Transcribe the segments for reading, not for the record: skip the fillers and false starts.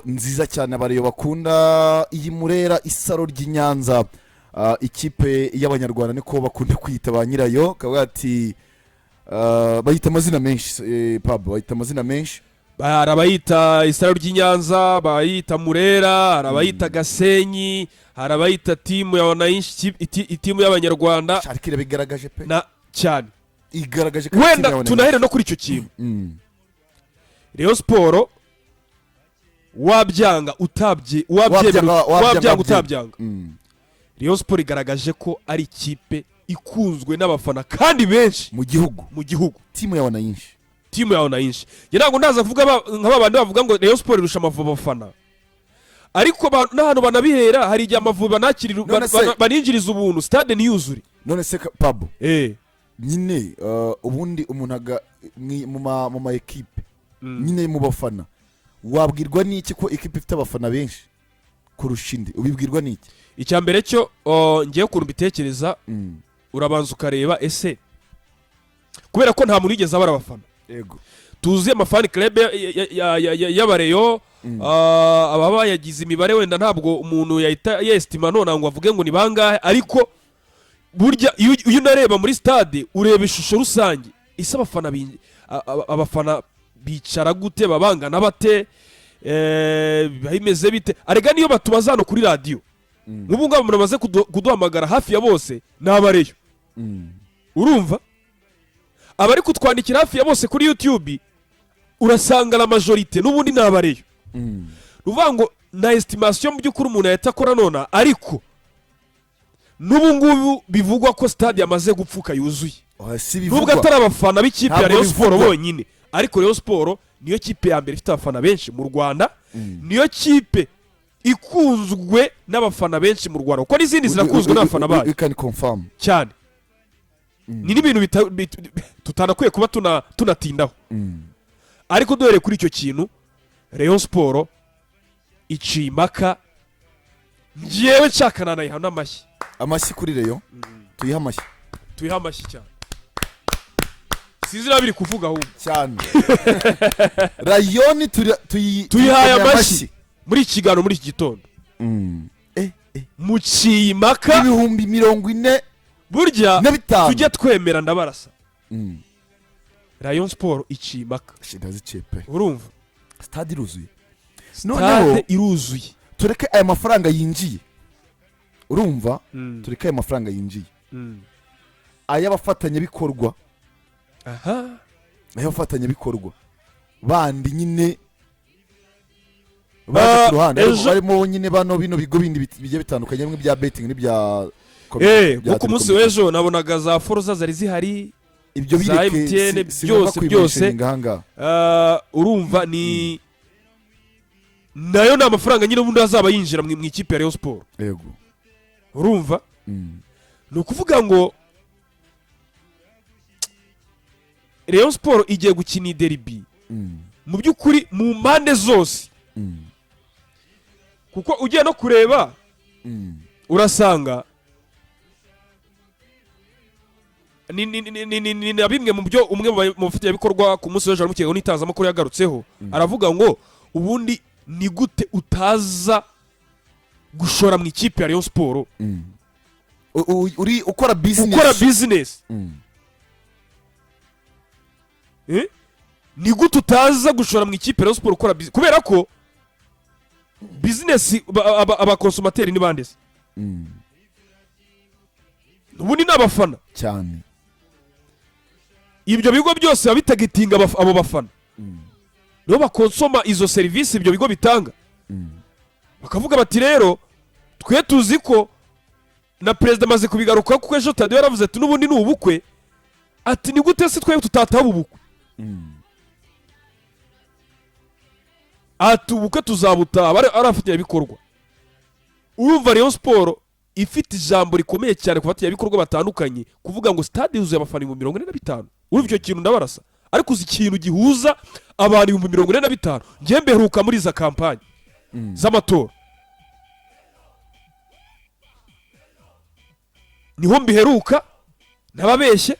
Nziza cyane, abariyo bakunda iyi Murera, isaro ry'i Nyanza. Ikipe y'Abanyarwanda niko bakunda kwita ba nyirayo. Kavuga ati bayita amazina menshi, Pablo, bayita amazina menshi. Hari abayita isaro ry'i Nyanza, bayita Murera, hari abayita Gasenyi, hari abayita timu ya wananchi, itimu y'Abanyarwanda. Ariko irabigaragaje pe. Na cyane. Igaragaje ko ari Wenda timu y'Abanyarwanda. Tunahere no kuri icyo kintu. Rayon Sport, wabyanga utabye, wabyemera, Wabyanga, wabyanga utabyanga, Rayon Sport igaragaje ko ari ikipe ikunzwe n'abafana kandi benshi mu gihugu. Mu gihugu. Timu ya wananchi. Timu ya wananchi. Njye ntabwo ndaza kuvuga nka babandi bavuga ngo Rayon Sport irusha Amavubi abafana, ariko n'ahantu banabihera, hari igihe Amavubi banakirira None baninjiriza ubuntu, stade ntiyuzure. None se Pablo, nyine ubundi umuntu aga mu ma ekipe, nyine mu bafana, wabwirwa n'iki ko ekipe ifite abafana benshi kurusha indi? Ubibwirwa n'iki? Icya mbere cyo, ngewe ukuntu mbitekereza, urabanza ukareba ese, kubera ko nta muntu wigeze abara abafana, tuzi ama fan club y'abareyo, ababa bayagize imibare, wenda ntabwo umuntu yahita yesitima none ngo avuge ngo ni bangahe, ariko burya iyo unareba muri stade, ureba ishusho rusange. Ese abafana abafana bicara gute? Babangana bate? Biba bimeze bite? Arega niyo batubaza hano kuri radiyo, nk'ubu ngubu abantu bamaze kuduhamagara hafi ya bose ni abareyo. Urumva, abari kutwandikira hafi ya bose kuri YouTube, urasanga la majorité n'ubundi ni abareyo. Ni ukuvuga ngo na estimation mu by'ukuri umuntu yahita akora nona, ariko n'ubu ngubu bivugwa ko stade yamaze gupfuka yuzuye. Oya, si Nubwo bivugwa. atari abafana b'ikipe ya Ntabwo Rayon Sport bivugwa. bonyine, ariko Rayon Sport niyo kipe ya mbere ifite abafana benshi mu Rwanda, niyo kipe ikunzwe n'abafana benshi mu Rwanda, kuko n'izindi zirakunzwe n'abafana bayo. We can confirm. Cyane. Ni n'ibintu tutanakwiye kuba tunatindaho, ariko duhereye kuri icyo kintu, Rayon Sport iciye impaka. Ngewe nshaka nanayiha n'amashyi. Amashyi kuri Rayon, tuyihe amashyi. Tuyihe amashyi cyane. Sinzi niba biri kuvuga ahubwo. Cyane, Rayon Tuyihaye tuyikomeye. amashyi muri iki kiganiro, muri iki gitondo. Muciye impaka. Ibihumbi mirongo ine Burya na bitanu. tujye twemera, ndabarasa. Rayon Sport iciye impaka. Ndaziciye pe. Urumva? Stade iruzuye noneho. Stade iruzuye. Tureke aya mafaranga yinjiye, urumva? Tureke aya mafaranga yinjiye, ay'abafatanyabikorwa, ay'abafatanyabikorwa bandi nyine baje ku ruhande, barimo nyine bano bino bigo bindi bigiye bitandukanye, bimwe bya betting n'ibya bya Nko ku munsi telecommunication. w'ejo nabonaga za Foruza zari zihari, Ibyo za bireke. MTN, Si ngombwa byose, byose. kubimentioninga ahangaha. Urumva ni nayo ni amafaranga nyine ubundi azaba yinjira mu ikipe ya Rayon Sport. Urumva? Ni ukuvuga ngo Rayon Sport igiye gukina ideribi mu by'ukuri mu mpande zose, kuko ugiye no kureba, urasanga ni na bimwe mu byo umwe mu bafatanyabikorwa ku munsi w'ejo mu kiganiro n'itangazamakuru yagarutseho, aravuga ngo ubundi ni gute utaza gushora mu ikipe ya Rayon Sport Uri ukora business. Ukora business. Eh? Ni gute utaza gushora mu ikipe ya Rayon Sport ukora business? Kubera ko business, abakonsomateri ni bande se? Ubundi ni abafana. Cyane. Ibyo bigo byose biba bitagitinga abo bafana, nibo bakonsoma izo serivisi ibyo bigo bitanga. Bakavuga bati rero twe tuzi ko na perezida amaze kubigarukaho, kuko ejo Tadiyo yaravuze ati n'ubundi ni ubukwe, ati ni gute se twe tutataha ubu bukwe? Ati ubukwe tuzabutaha ari abafatanyabikorwa. Urumva, Rayon Sport ifite ijambo rikomeye cyane ku bafatanyabikorwa batandukanye, kuvuga ngo stade yuzuye abafana 45,000. Urumva icyo kintu, ndabarasa, ariko uzi ikintu gihuza abantu 45,000? Njye mberuka muri iza kampanye z'amatora, niho mbiheruka, ntababeshye,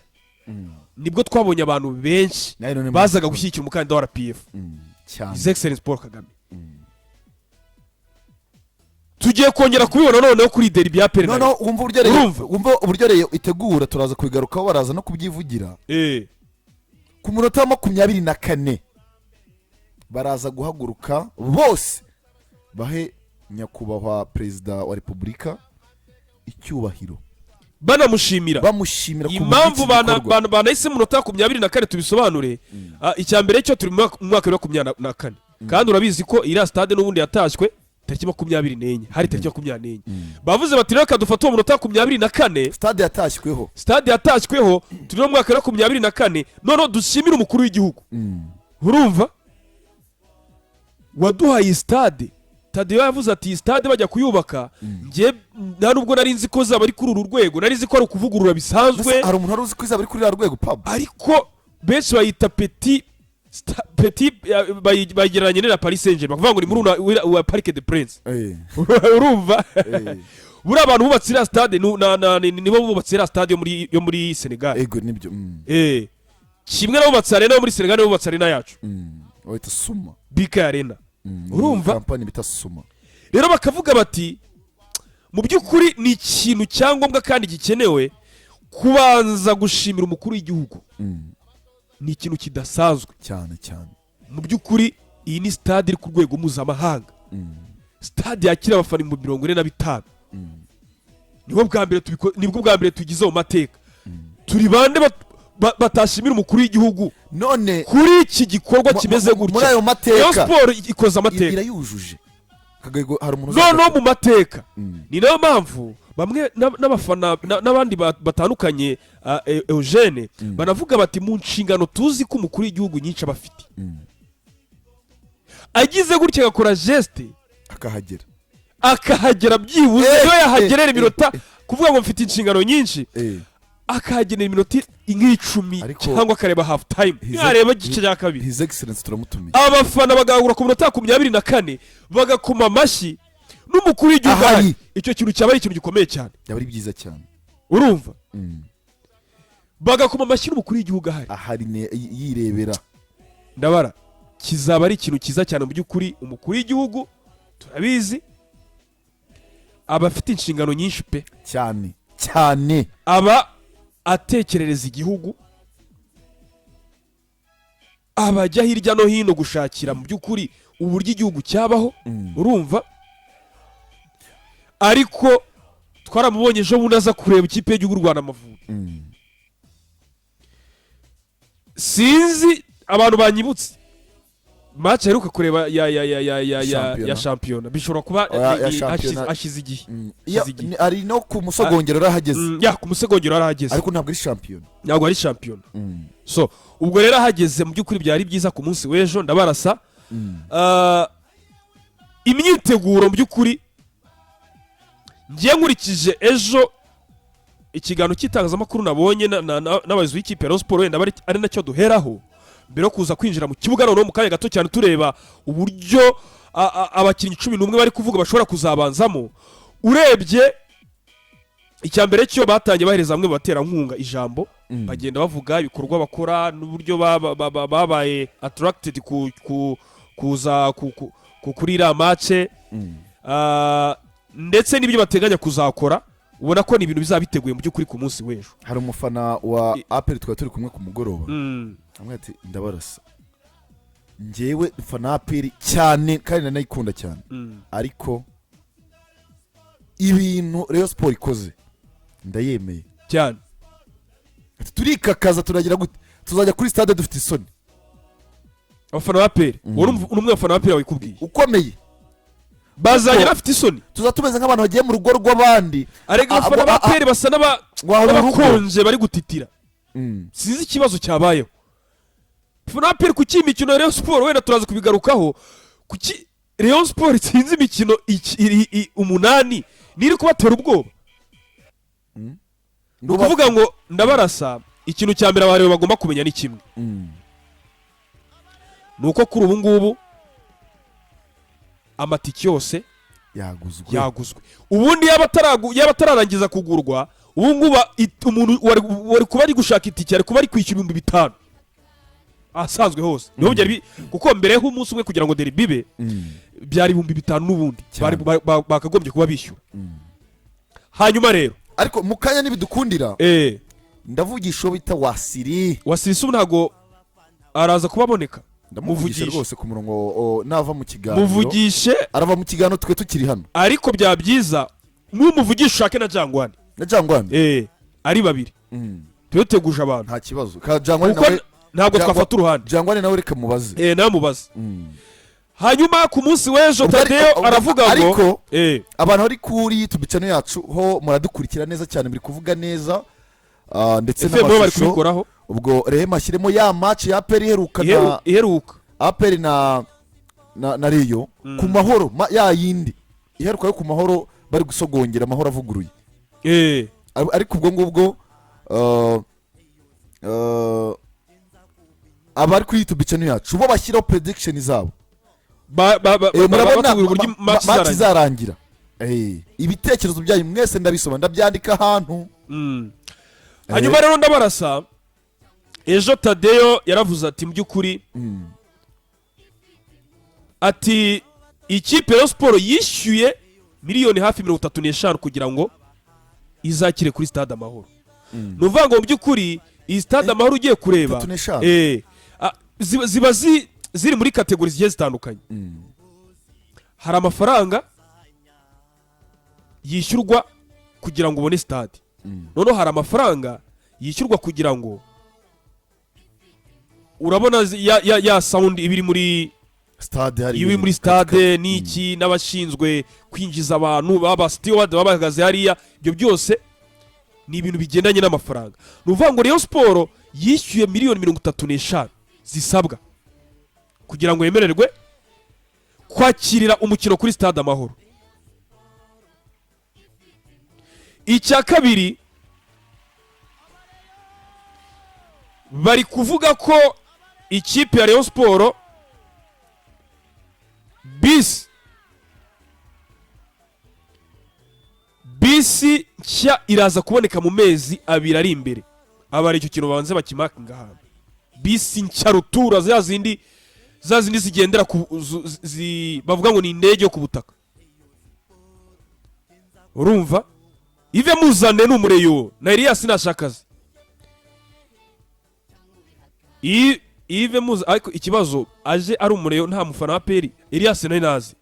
nibwo twabonye abantu benshi Nayo none bazaga gushyigikira umukandida wa RPF, Cyane. His Excellence Paul Kagame. Tugiye kongera kubibona noneho kuri derby ya APR. Noneho wumva uburyo Rayon Urumva? Wumva uburyo Rayon itegura, turaza kubigarukaho, baraza no kubyivugira. Ku munota wa 24 baraza guhaguruka bose bahe nyakubahwa Perezida wa Repubulika icyubahiro, Banamushimira. Bamushimira ku Impamvu bw'iki gikorwa. Banahise mu munota wa 24, tubisobanure. Icya mbere cyo, turi mu mwaka wa 2024, kandi urabizi ko iriya stade n'ubundi yatashywe tariki 24, hari tariki 24. Bavuze bati: "Reka dufate uwo munota wa 24." Stade yatashyweho. Stade yatashyweho, turi mu mwaka wa 2024, noneho dushimire umukuru w'igihugu, urumva, waduhaye iyi stade. Tadeyo yavuze ati: "Iyi stade bajya kuyubaka, njye nta nubwo nari nzi ko zaba ari kuri uru rwego, nari nzi ko ari ukuvugurura bisanzwe." Mbese hari umuntu wari uzi ko izaba iri kuri uriya rwego, pub? Ariko benshi bayita petit bayigereranya na Paris Saint-Germain, bakuvuga ngo ni muri wa Parc des Princes. Urumva, buriya abantu bubatse iriya stade nibo bubatse iriya stade yo muri Senegal. Ego, nibyo. Kimwe n'abubatse arena yo muri Senegal, nibo bubatse arena yacu. Bayita Suma. BK Arena. Urumva? Kampani bita Suma. Rero bakavuga bati: "Mu by'ukuri ni ikintu cyangombwa kandi gikenewe kubanza gushimira umukuru w'igihugu." Ni ikintu kidasanzwe. Cyane cyane. Mu by'ukuri iyi ni stade iri ku rwego mpuzamahanga, stade yakira abafana 45,000. Nibwo bwa mbere tugize mu mateka. Turi bande batashimira umukuru w'igihugu None kuri iki gikorwa kimeze muri gutya? ayo Rayon mateka Sport ikoze amateka. Irayujuje. Kagego, hari umuntu Noneho mu mateka, ni nayo mpamvu bamwe n'abafana n'abandi batandukanye, Eugene, banavuga bati: "Mu nshingano tuzi ko umukuru w'igihugu nyinshi aba afite, agize gutya agakora geste, akahagera, akahagera byibuze, iyo yahagerera iminota, kuvuga ngo mfite inshingano nyinshi, akahagenera iminota nk'icumi cyangwa akareba half time, yareba igice cya kabiri, His Excellence turamutumiye. abafana bagahura ku minota 24 bagakoma amashyi n'umukuru w'igihugu Ahari. ahari." Icyo kintu cyaba ari ikintu gikomeye cyane. Byaba ari byiza cyane. Urumva, bagakoma amashyi n'umukuru w'igihugu ahari, Ahari yirebera. Ndabara kizaba ari ikintu cyiza cyane. Mu by'ukuri umukuru w'igihugu turabizi aba afite inshingano nyinshi pe. Cyane cyane. Aba atekerereza igihugu, aba ajya hirya no hino gushakira mu by'ukuri uburyo igihugu cyabaho. Urumva, ariko twaramubonye ejo bundi aza kureba ikipe y'igihugu Rwanda Amavubi. Sinzi abantu banyibutse match aheruka kureba ya Shampiyona. ya shampiyona, bishobora kuba Oya, ya shampiyona. Hashize igihe. Hashize igihe. Ari no ku musogongero yarahageze. Ya, ku musegongero yarahageze. Ariko ntabwo ari shampiyona. Ntabwo ari shampiyona. So ubwo rero ahageze, mu by'ukuri byari byiza ku munsi w'ejo. Ndabarasa, imyiteguro mu by'ukuri ngiye nkurikije ejo ikiganiro cy'itangazamakuru nabonye n'abayobozi b'ikipe ya Rayon Sport, wenda ari nacyo duheraho mbere yo kuza kwinjira mu kibuga noneho mu kanya gato cyane, tureba uburyo abakinnyi 11 bari kuvuga bashobora kuzabanzamo. Urebye, icya mbere cyo batangiye bahereza bamwe mu baterankunga ijambo, bagenda bavuga ibikorwa bakora n'uburyo babaye attracted ku kuza kuri iriya match, ndetse n'ibyo bateganya kuzakora. Ubona ko ni ibintu bizaba biteguye mu by'ukuri ku munsi w'ejo. Hari umufana wa APR twari turi kumwe ku mugoroba, amwe ati: "Ndabarasa, njyewe mfana APR cyane kandi nanayikunda cyane, ariko ibintu Rayon Sport ikoze ndayemeye." Cyane. Ati: "Turikakaza, turagira gute, tuzajya kuri stade dufite isoni." Abafana ba APR, uwo ni umwe mu bafana ba APR wabikubwiye. Ukomeye. Bazajya bafite isoni. Tuzaba tumeze nk'abantu bagiye mu rugo rw'abandi. Arega abafana ba APR basa Wahora urugo. n'abakonje, bari gutitira. Sinzi ikibazo cyabayeho. Abafana ba APR, kuki imikino ya Rayon Sport, wenda turaza kubigarukaho, kuki Rayon Sport itsinze imikino umunani niri kubatera ubwoba? Ni ukuvuga ngo, ndabarasa, ikintu cya mbere abareba bagomba kumenya ni kimwe, ni uko kuri ubu ngubu amatiki yose yaguzwe. Yaguzwe. Ubundi yaba atararangiza kugurwa, ubu ngubu umuntu wari kuba ari gushaka itike ari kuba ari kwishyura 5000. Ahasanzwe hose niho byari kuko mbere y'umunsi umwe kugira ngo derby ibe, byari 5000 n'ubundi Cyane. bari bakagombye kuba bishyura. Hanyuma rero, Ariko mu kanya nibidukundira, ndavugisha uwo bita Wasiri. Wasiri ntabwo araza kubaboneka. Ndamuvugisha Muvugishe. rwose ku murongo, nava mu kiganiro. Muvugishe. Arava mu kiganiro twe tukiri hano. Ariko byaba byiza numuvugisha ushake na Jangwani. Na Jangwani. Ari babiri, tuyoteguje abantu. Nta kibazo, ka Jangwani Kuko nawe. ntabwo twafata uruhande. Jangwani nawe reka mubaze. Nawe mubaze. Hanyuma ku munsi w'ejo, Ubwo Tadeyo aravuga ngo Ariko abantu bari kuri YouTube channel yacu ho muradukurikira neza cyane, muri kuvuga neza, ndetse FM bo bari n'amashusho. kubikoraho. Ubwo Rehema ashyiremo ya match ya APR iheruka na Iheruka. APR na Rayon ku Mahoro, ya yindi iheruka yo ku Mahoro, bari gusogongera Amahoro avuguruye. Ariko ubwo ngubwo, abari kuri YouTube channel yacu bo bashyiraho prediction zabo. Murabona Batubwira uburyo match match izarangira. izarangira. Ibitekerezo byanyu mwese ndabisoma, ndabyandika ahantu. Hanyuma rero ndabarasa, ejo Tadeyo yaravuze ati mu by'ukuri, ati ikipe ya siporo yishyuye miliyoni hafi 35 kugira ngo izakire kuri Stade Amahoro. Ni ukuvuga ngo mu by'ukuri iyi Stade Amahoro ugiye kureba, 35. Ziba ziri muri category zigiye zitandukanye. Hari amafaranga yishyurwa kugira ngo ubone stade, noneho hari amafaranga yishyurwa kugira ngo urabona ya sound iba iri muri Stade hari iba iri muri stade n'iki, n'abashinzwe kwinjiza abantu baba steward baba bahagaze hariya. Ibyo byose ni ibintu bigendanye n'amafaranga. Ni ukuvuga ngo Rayon Sport yishyuye miliyoni 35 zisabwa kugira ngo yemererwe kwakirira umukino kuri Stade Amahoro. Icya kabiri, bari kuvuga ko ikipe ya Rayon Sport bisi nshya iraza kuboneka mu mezi 2 ari imbere. Aba ari icyo kintu babanze bakimakinga ahantu, bisi nshya rutura, za zindi zigendera ku bavuga ngo ni indege yo ku butaka. Urumva ive muzane n'umureyo na Elias nashakaze ive muza, ariko ikibazo aje ari umureyo nta mufana wa APR. Elias nawe naze,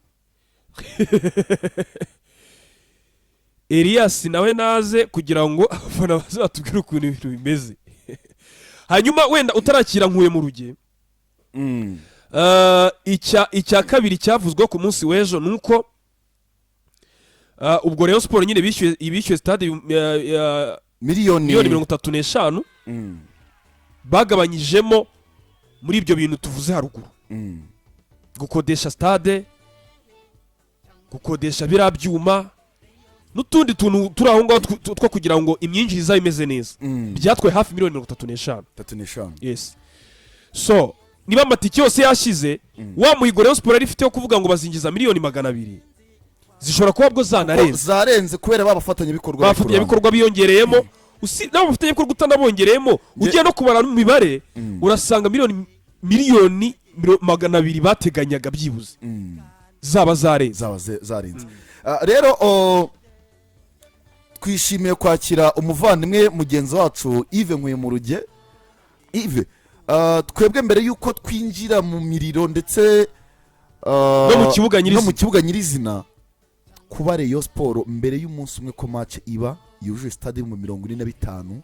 Elias nawe naze kugira ngo abafana bazatubwire ukuntu ibintu bimeze. Hanyuma wenda utarakira nkuye mu ruge. Icya kabiri cyavuzwe ku munsi w'ejo ni uko, ubwo Rayon Sport nyine bishyuye stade Miliyoni miliyoni 35, bagabanyijemo muri ibyo bintu tuvuze haruguru: gukodesha stade, gukodesha biriya byuma n'utundi tuntu turi aho ngaho two kugira ngo imyinjirize izabe imeze neza. Byatwaye hafi miliyoni 35. 35. Yes, so niba amatike yose yashize, wa muhigo Rayon Sport yari ifite yo kuvuga ngo bazinjiza miliyoni 200 zishobora kuba bwo zanarenze. Zarenze kubera ba bafatanyabikorwa bari ku ruhande. Abafatanyabikorwa biyongereyemo. N'abafatanyabikorwa utanabongereyemo, ugiye no kubara mu mibare, urasanga miliyoni 200 bateganyaga byibuze zaba zarenze. Zaba zarenze. Rero twishimiye kwakira umuvandimwe mugenzi wacu Yves Nkuyemuruge. Yves, twebwe mbere y'uko twinjira mu miriro ndetse No mu kibuga no nyirizina. mu kibuga nyirizina, kuba Rayon Sport mbere y'umunsi umwe ko match iba yujuje stade 45,000,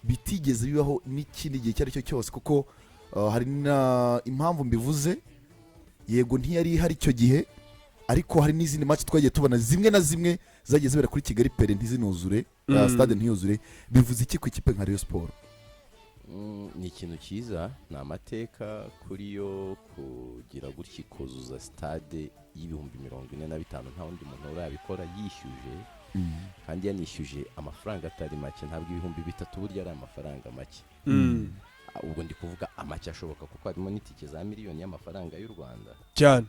bitigeze bibaho n'ikindi gihe icyo ari cyo cyose, kuko hari na impamvu mbivuze. Yego ntiyari ihari icyo gihe, ariko hari n'izindi match twagiye tubona zimwe na zimwe zagiye zibera kuri Kigali Pele ntizinuzure, stade ntiyuzure. Bivuze iki ku ikipe nka Rayon Sport? Ni ikintu cyiza, ni amateka kuri yo kugira gutya ikuzuza stade y'45,000. Nta wundi muntu urabikora yishyuje, kandi yanishyuje amafaranga atari make. Ntabwo 3000 burya ari amafaranga make. Ubwo ndi kuvuga amake ashoboka, kuko harimo n'itike za miliyoni y'amafaranga y'u Rwanda. Cyane.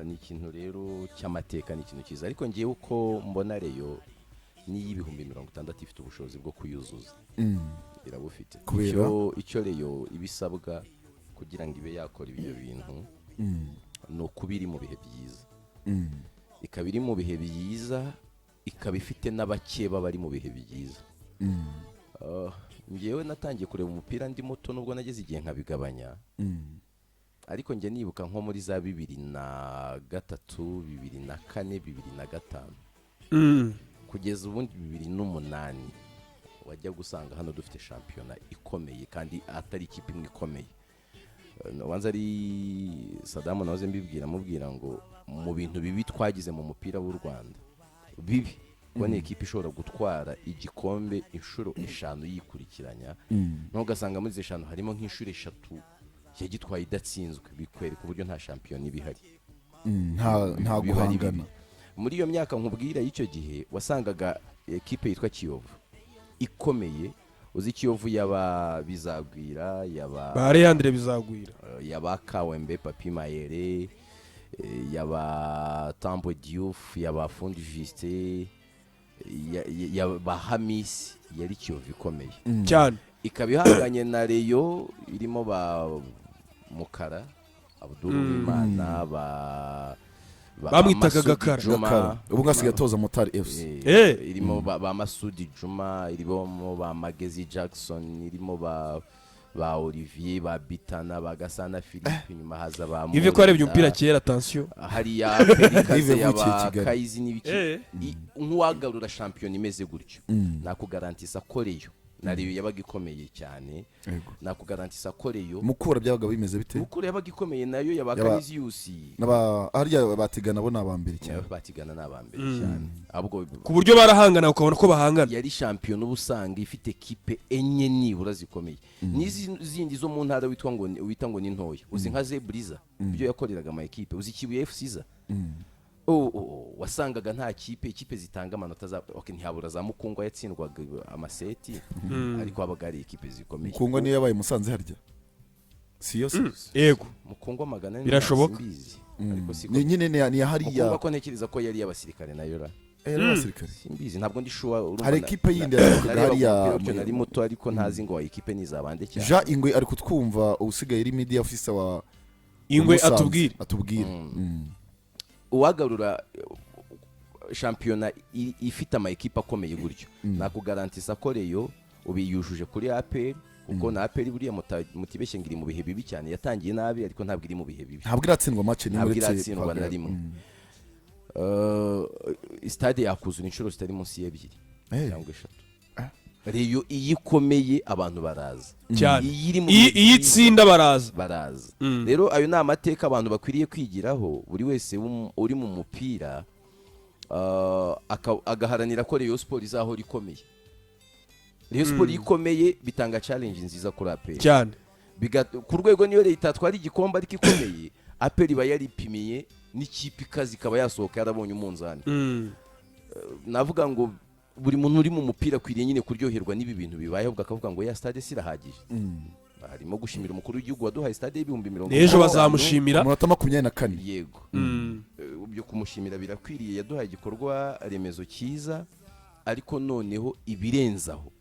Ni ikintu rero cy'amateka, ni ikintu cyiza, ariko ngewe uko mbona, Rayon n'iy'ibihumbi 60 ifite ubushobozi bwo kuyuzuza. Irabufite. Kubera? Icyo Rayon ibisabwa kugira ngo ibe yakora ibyo bintu ni ukuba iri mu bihe byiza, ikaba iri mu bihe byiza, ikaba ifite n'abakeba bari mu bihe byiza. Njyewe natangiye kureba umupira ndi muto, nubwo nageze igihe nkabigabanya, ariko njye nibuka nko muri za 2003, 2004, 2005 kugeza ubundi 2008, wajya gusanga hano dufite shampiyona ikomeye kandi atari ikipe imwe ikomeye. Ubanza ari Sadamu nahoze mbibwira, mubwira ngo mu bintu bibi twagize mu mupira w'u Rwanda, bibi kubona ikipe ishobora gutwara igikombe inshuro eshanu yikurikiranya, naho ugasanga muri izo eshanu harimo nk'inshuro eshatu yagitwaye idatsinzwe, bikwereka uburyo nta shampiyona iba ihari. Nta Biba ari guhangana. bibi. Muri iyo myaka nkubwira y'icyo gihe, wasangaga ekipe yitwa Kiyovu ikomeye. Uzi Kiyovu yaba Bizagwira, yaba Ba Leandre Bizagwira, yaba Kawembe Papi Mayere, yaba Tambo Diouf, yaba Fundi Justin, yaba Hamisi, yari Kiyovu ikomeye cyane. Ikaba ihanganye na Rayon irimo ba Mukara Abdul Wimana, ba Bamwitaga Masudi Gakara. Juma. Gakara ubu ngubu asigaye atoza Motari FC. Irimo ba Masudi Juma, irimo ba Magezi Jackson, irimo ba Olivier, ba Bitana, ba Gasana Philippe, inyuma haza ba Ive ko yarebye Murinda. umupira kera, attention. Hariya Perikaze Yves yavukiye yaba Kigali. Kayizi n'ibiki. Nk'uwagarura shampiyona imeze gutyo, nakugarantisa ko Rayon, na Rayon yabaga ikomeye cyane, nakugarantisa ko Rayon Mukura byabaga bimeze bite? Mukura yabaga ikomeye nayo, yaba Kaniziyusi. N'aba harya batigana bo ni abambere cyane. Batigana ni abambere cyane ahubwo. Ku buryo barahangana ukabona ko bahangana. Yari shampiyona uba usanga ifite kipe enye nibura zikomeye, n'izi zindi zo mu ntara witwa ngo wita ngo ni ntoya. Uzi nka Zebriza ibyo yakoreraga ama ekipe? Uzi Kibuye FC za oh, wasangaga nta kipe, ikipe zitanga amanota za okay, ntihabura za Mukungwa yatsindwaga amaseti, ariko habaga hari ekipe zikomeye. Mukungwa niyo yabaye Musanze harya, si yo se? Yego. Mukungwa 400 Birashoboka. Simbizi, ariko siko Ni nyine ni hariya. Mukungwa ko ntekereza ko yari iy'abasirikare nayo ra. Yari abasirikare. Simbizi, ntabwo ndi sure, urumva. Hari ekipe yindi yasohokaga Narebaga hariya umupira utyo, nari muto, ariko ntazi ngo ekipe ni izabande cyane. Jean Ingwe ari kutwumva, usigaye ari media officer wa Ingwe Musanze. atubwire. Atubwire. Uwagarura shampiyona ifite ama ekipe akomeye gutyo, nakugarantisa ko Rayon ubiyujuje kuri APR, kuko na APR buriya mutibeshye ngo iri mu bihe bibi cyane. Yatangiye nabi, ariko ntabwo iri mu bihe bibi. Ntabwo iratsindwa match nimwe Ntabwo uretse iratsindwa na Pagara. rimwe. Stade yakuzura inshuro zitari munsi y'ebyiri cyangwa eshatu. Rayon iyo ikomeye abantu baraza. Cyane. Iyo iri mu iyo bihe iyo byiza, itsinda baraza. Baraza. Rero ayo ni amateka abantu bakwiriye kwigiraho, buri wese uri mu mupira agaharanira ko Rayon Sport izahora ikomeye. Rayon Sport iyo ikomeye bitanga challenge nziza kuri APR. Cyane. Ku rwego niyo leta itwara igikombe ariko ikomeye, APR iba yaripimiye n'ikipe ikaze, ikaba yasohoka yarabonye umunzani. Navuga ngo buri muntu uri mu mupira akwiriye nyine kuryoherwa n'ibi bintu bibayeho, akavuga ngo ya stade sirahagije. Harimo gushimira umukuru w'igihugu waduhaye stade y'ibihumbi mirongo N'ejo itanu. bazamushimira. Umunota 24. Yego. Ibyo kumushimira birakwiriye, yaduhaye igikorwa remezo cyiza, ariko noneho ibirenzaho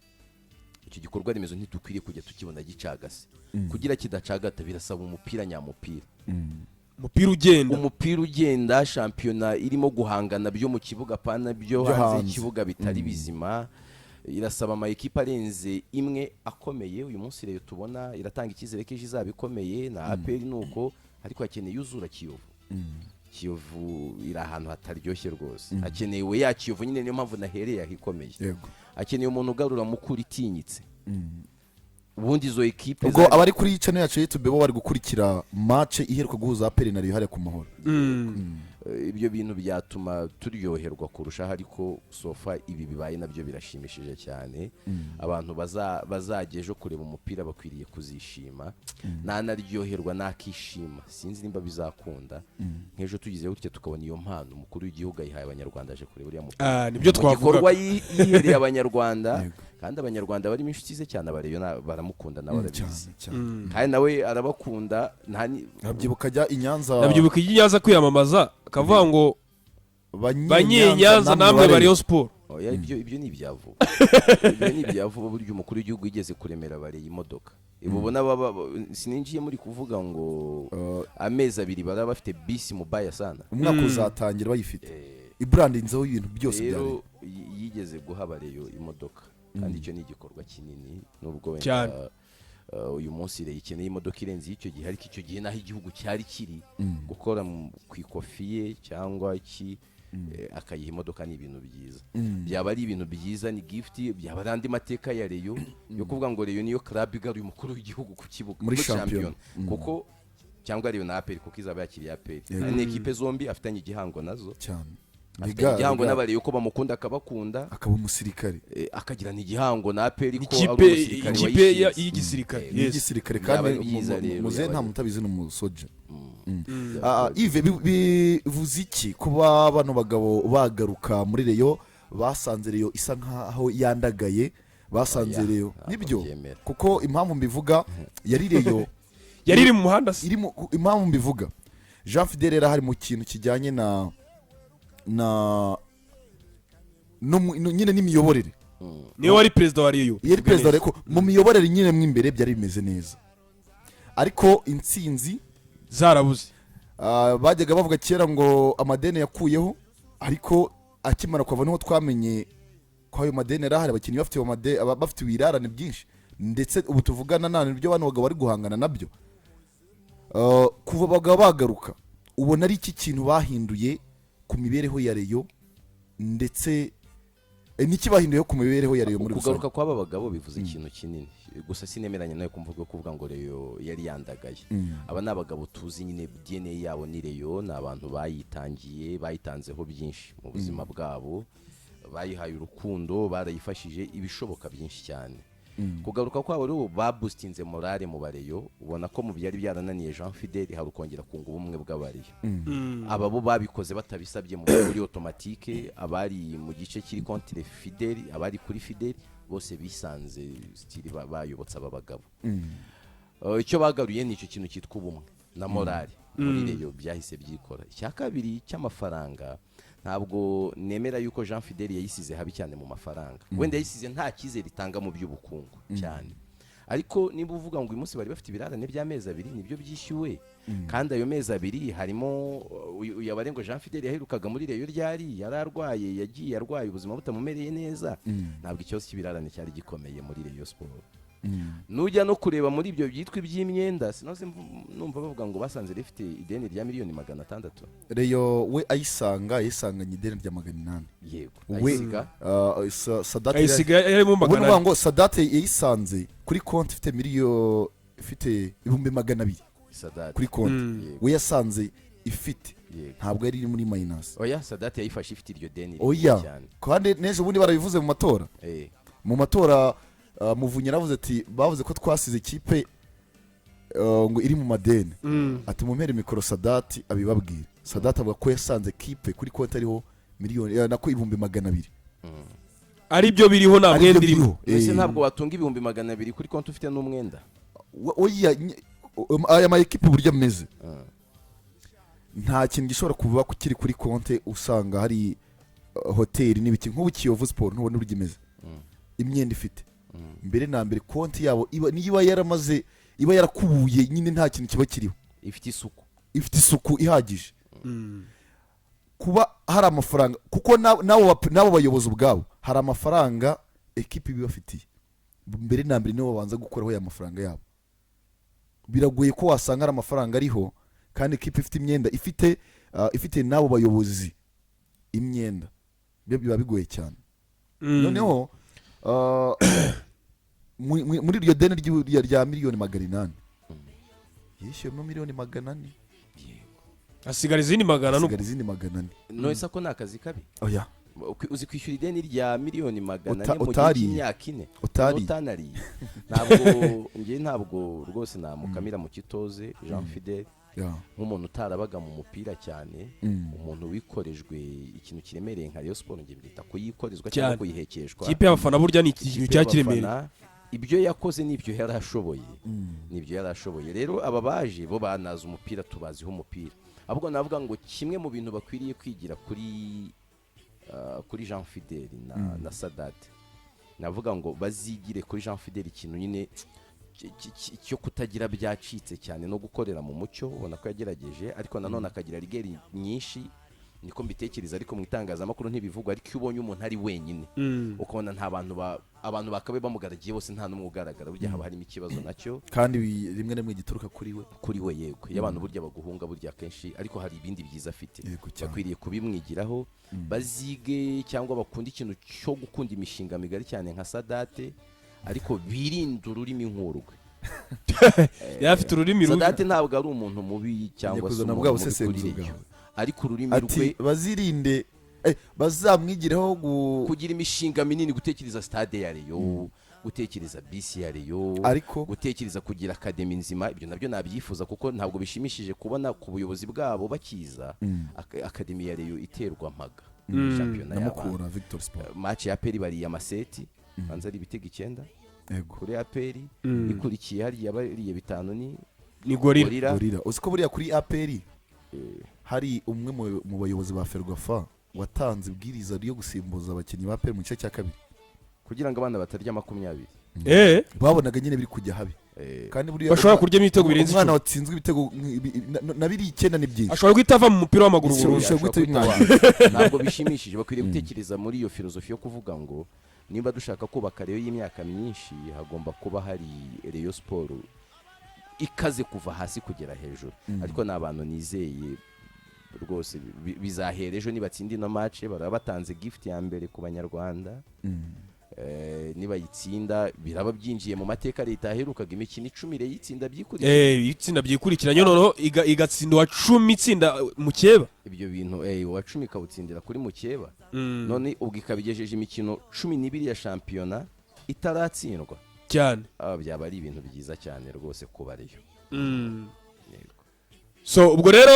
icyo gikorwa remezo ntidukwiriye kujya tukibona gicagase. Kugira kidacagata birasaba umupira nyamupira. Umupira ugenda. Umupira ugenda, shampiyona irimo guhangana byo mu kibuga, pana byo Byo hanze hanze. y'ikibuga bitari bizima. Irasaba ama ekipa arenze imwe akomeye. Uyu munsi rero tubona iratanga icyizere ko ejo izaba ikomeye, na APR ni uko, ariko hakeneye uzura Kiyovu. Kiyovu iri ahantu hataryoshye rwose, hakenewe ya Kiyovu nyine, niyo mpamvu nahereye aho ikomeye. Hakeneye umuntu ugarura Mukura itinyitse. Ubundi izo ekipe Ubwo abari kuri channel yacu ya YouTube bo bari gukurikira match iheruka guhuza APR na Rayon hariya ku Mahoro. Ibyo bintu byatuma turyoherwa kurushaho, ariko so far ibi bibaye nabyo birashimishije cyane. Abantu bazajya ejo kureba umupira bakwiriye kuzishima, nanaryoherwa nakishima. Sinzi nimba bizakunda, nk'ejo tugize gutya tukabona iyo mpano umukuru w'igihugu ayihaye Abanyarwanda aje kureba uriya mupira. Ah, nibyo Mu gikorwa twavugaga. yihereye Abanyarwanda, kandi Abanyarwanda barimo inshuti ze cyane, abareyo baramukunda nawe arabizi. Cyane cyane. Kandi nawe arabakunda nta Nabyibuka ajya i Nyanza. Nabyibuka iyo yaza kwiyamamaza akavuga ngo banyenyanza namwe ba Rayon Sport. Oya, ibyo ni ibya vuba, ibyo ni ibya vuba. Burya umukuru w'igihugu yigeze kuremera abareye imodoka. Ibu ubona sininjiye muri kuvuga ngo amezi 2 baraba bafite bisi mubaya sana. Umwaka uzatangira bayifite, ibrandinzeho ibintu byose bya Rero Rayon. yigeze guha abareyo imodoka, kandi icyo ni igikorwa kinini, nubwo Cyane. wenda uyu munsi Rayon ikeneye imodoka irenze icyo gihe, ariko icyo gihe naho igihugu cyari kiri gukora ku ikofi ye cyangwa iki, akayiha imodoka, ni ibintu byiza, byaba ari ibintu byiza, ni gift, byaba ari andi mateka ya Rayon yo kuvuga ngo Rayon niyo club igaruye umukuru w'igihugu ku kibuga Muri shampiyona. Kuko cyangwa Rayon na APR, kuko izaba yakiriye APR. Ni ekipe zombi afitanye igihango nazo, Cyane. afitanye igihango n'abareyo ko bamukunda akabakunda. Akaba umusirikare. Akagirana igihango na APR ko ari Ikipe umusirikare ikipe wayishinze. y'igisirikare, yes. Y'igisirikare. Byaba Kandi ari byiza rero, muzehe byaba nta ari- muntu utabizi, ni umusoja. Yves, bivuze iki kuba bano bagabo bagaruka muri Rayon, basanze Rayon isa nkaho yandagaye, basanze Oya, Rayon ntabwo nibyo? mbyemera. Kuko impamvu mbivuga, yari Rayon Yari iri mu muhanda se? Iri mu, impamvu mbivuga, Jean Fidele yari ahari mu kintu kijyanye na no nyine n'imiyoborere. Niwe wari perezida wa Rayon. Yari perezida, ariko mu miyoborere nyine mo imbere byari bimeze neza, ariko intsinzi zarabuze. Bajyaga bavuga kera ngo amadeni yakuyeho, ariko akimara kuva niho twamenye ko ayo madeni yari ahari, abakinnyi bafite bafite ibirarane byinshi, ndetse ubu tuvugana nta nibyo bano bagabo bari guhangana nabyo. Kuva abagabo bagaruka, ubona ari iki kintu bahinduye ku mibereho ya Rayon, ndetse niki bahinduye ku mibereho ya Rayon muri rusange? Kugaruka kw'aba bagabo bivuze ikintu kinini, gusa sinemeranya nawe ku mvugo yo kuvuga ngo Rayon yari yandagaye. Aba ni abagabo tuzi nyine, DNA yabo ni Rayon, ni abantu bayitangiye, bayitanzeho byinshi mu buzima bwabo, bayihaye urukundo, barayifashije ibishoboka byinshi cyane. Kugaruka kwabo rero, baboostinze morale mu bareyo. Ubona ko mu byari byarananiye Jean Fidele hari ukongera kunga ubumwe bw'abareyo. Aba bo babikoze batabisabye, mu muri automatique, abari mu gice kiri contre Fidele, abari kuri Fidele bose bisanze stili bayobotse aba bagabo. Icyo bagaruye ni icyo kintu cyitwa ubumwe na morale muri Rayon, byahise byikora. Icya kabiri cy'amafaranga, ntabwo nemera yuko Jean Fidele yayisize habi cyane mu mafaranga. Wenda yayisize nta cyizere itanga mu by'ubukungu cyane, ariko niba uvuga ngo uyu munsi bari bafite ibirarane by'amezi 2, nibyo byishyuwe, kandi ayo mezi 2 harimo uyu yabare ngo Jean Fidele yaherukaga muri Rayon ryari? Yari arwaye, yagiye arwaye, ubuzima butamumereye neza. Ntabwo ikibazo cy'ibirarane cyari gikomeye muri Rayon Sport. Nujya no kureba muri ibyo byitwa iby'imyenda, sinoze numva bavuga ngo basanze rifite ideni rya miliyoni 600. Rayon we ayisanga, yayisanganye ideni rya 800. Yego. We Ayisiga. Sadate Ayisiga yarimo ubu ni 400. ukuvuga ngo Sadate yayisanze kuri konti ifite ifite 200,000 Sadate kuri konti. Yego. We yasanze ifite, ntabwo yari iri muri minus. Oya, Sadate yayifashe ifite iryo deni Oya. rinini cyane. Kandi n'ejo bundi barabivuze mu matora. Mu matora, Muvunyi yaravuze ati bavuze ko twasize ikipe ngo iri mu madeni, ati mumpere mikoro Sadati abibabwira. Sadati avuga ko yasanze kipe kuri konti ariho miliyoni, nako 200,000. Ari byo biriho, nta Aribyo mwenda irimo. biriho. Ese ntabwo watunga 200,000 kuri konti ufite n'umwenda? Oya, aya ma ekipe uburyo ameze, nta kintu gishobora kuba kiri kuri konti usanga hari hoteli n'ibiki. Nk'ubu Kiyovu Sport ntubona uburyo imeze, imyenda ifite. Mbere na mbere konti yabo iba niyo iba yaramaze, iba yarakubuye nyine, nta kintu kiba kiriho. Ifite isuku. Ifite isuku ihagije kuba hari amafaranga, kuko n'abo bayobozi ubwabo hari amafaranga ekipi ibibafitiye. Mbere na mbere nibo babanza gukuraho ya mafaranga yabo. Biragoye ko wasanga hari amafaranga ariho kandi ekipi ifite imyenda, ifite n'abo bayobozi imyenda. Byo biba bigoye cyane. Noneho muri iryo deni rya miliyoni 800, yishyuyemo miliyoni 400. Hasigara izindi 400. Hasigara izindi 400. None se ko ni akazi kabi? Oya. Uzi kwishyura ideni rya miliyoni magana ane mu gihe Utariye. cy'imyaka 4? Utariye. Utanariye. Ntabwo njye, ntabwo rwose namukamira mu kitoze Jean Fidele nk'umuntu utarabaga mu mupira cyane, umuntu wikorejwe ikintu kiremereye nka Rayon Sport. Njye mbyita kuyikorezwa cyangwa Cyane. kuyihekeshwa. Ikipe y'abafana burya ni ikintu Ikipe cyakiremereye. y'abafana, ibyo yakoze n'ibyo yari ashoboye, nibyo yari ashoboye. Rero aba baje bo banazi umupira, tubaziho umupira. Ahubwo navuga ngo kimwe mu bintu bakwiriye kwigira kuri Kuri Jean Fidele na Sadate, navuga ngo bazigire kuri Jean Fidele ikintu nyine cyo kutagira byacitse cyane no gukorera mu mucyo. Ubona ko yagerageje, ariko nanone akagira rigueur nyinshi, niko mbitekereza, ariko mu itangazamakuru ntibivugwa. Ariko iyo ubonye umuntu ari wenyine, ukabona nta bantu abantu bakabaye bamugaragiye bose nta n'umwe ugaragara, burya haba harimo ikibazo nacyo. Kandi rimwe na rimwe gituruka kuri we. Kuri we, yego. Iyo abantu burya baguhunga, burya akenshi, ariko hari ibindi byiza afite. Yego cyane. Bakwiriye kubimwigiraho, bazige cyangwa bakunda ikintu cyo gukunda imishinga migari cyane nka Sadate, ariko birinde ururimi nk'urwe. Yari afite ururimi rubi. Sadate ntabwo ari umuntu mubi cyangwa se kuzana umuntu bwa mubi kuri busesenguzi Rayon, bwawe. ariko ururimi Ati rwe. bazirinde, bazamwigireho Kugira imishinga minini, gutekereza stade ya Rayon, gutekereza bisi ya Rayon, Ariko gutekereza kugira academy nzima, ibyo nabyo nabyifuza, kuko ntabwo bishimishije kubona ku buyobozi bwabo bakiza academy ya Rayon iterwa mpaga shampiyona Na y'abana. Mukura Victory Sport. Match ya APR bariye amaseti, banza ari ibitego 9 kuri APR. Ikurikiye hariya bariye 5 ni Ni Gorilla. Gorilla. Gorilla. Uzi ko buriya kuri APR hari umwe mu bayobozi ba FERWAFA watanze ibwiriza ryo gusimbuza abakinnyi ba APR mu gice cya kabiri kugira ngo abana batarya 20. Babonaga nyine biri kujya habi. Kandi buriya Bashobora kuryamo ibitego birenze umwana 10. watsinzwe ibitego na biriya 9 ni byinshi. Ashobora guhita ava mu mupira w'amaguru Isi- burundu. ushobora guhita Ashobora bimwangira. guhita. Ntabwo bishimishije. Bakwiriye gutekereza muri iyo filozofi yo kuvuga ngo nimba dushaka kubaka Rayon y'imyaka myinshi, hagomba kuba hari Rayon Sport ikaze kuva hasi kugera hejuru. Ariko ni abantu nizeye rwose, bizahera ejo nibatsinda ino match, baraba batanze gift ya mbere ku Banyarwanda. Nibayitsinda biraba byinjiye mu mateka. Leta yaherukaga imikino 10 yitsinda byikurikira. Itsinda byikurikiranye, noneho igatsinda uwa 10, itsinda mukeba. Ibyo bintu, uwa 10 ikawutsindira kuri mukeba, none ubwo ikaba igejeje imikino 12 ya shampiyona itaratsindwa. Cyane. Byaba ari ibintu byiza cyane rwose kuba ariyo. Yego. So ubwo rero,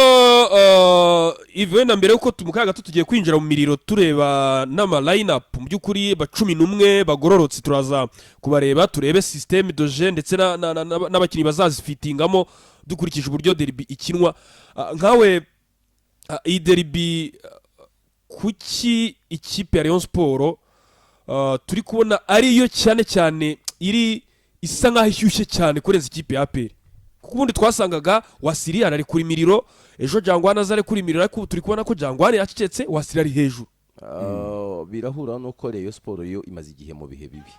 Yves, wenda mbere yuko mu kaga gato tugiye kwinjira mu miriro, tureba n'ama line up mu by'ukuri ba 11 bagororotse, turaza kubareba, turebe système de jeu ndetse n'abakinnyi bazazifitingamo dukurikije uburyo derby ikinwa. Nkawe, iyi derby, kuki ikipe ya Rayon Sport turi kubona ariyo cyane cyane iri isa nkaho ishyushye cyane kurenza ikipe ya APR? Kuko ubundi twasangaga Wasiri arari kuri miriro, ejo Jangwani aza ari kuri miriro, ariko ubu turi kubona ko Jangwani yacecetse, Wasiri ari hejuru. Birahura n'uko Rayon Sport yo imaze igihe mu bihe bibi.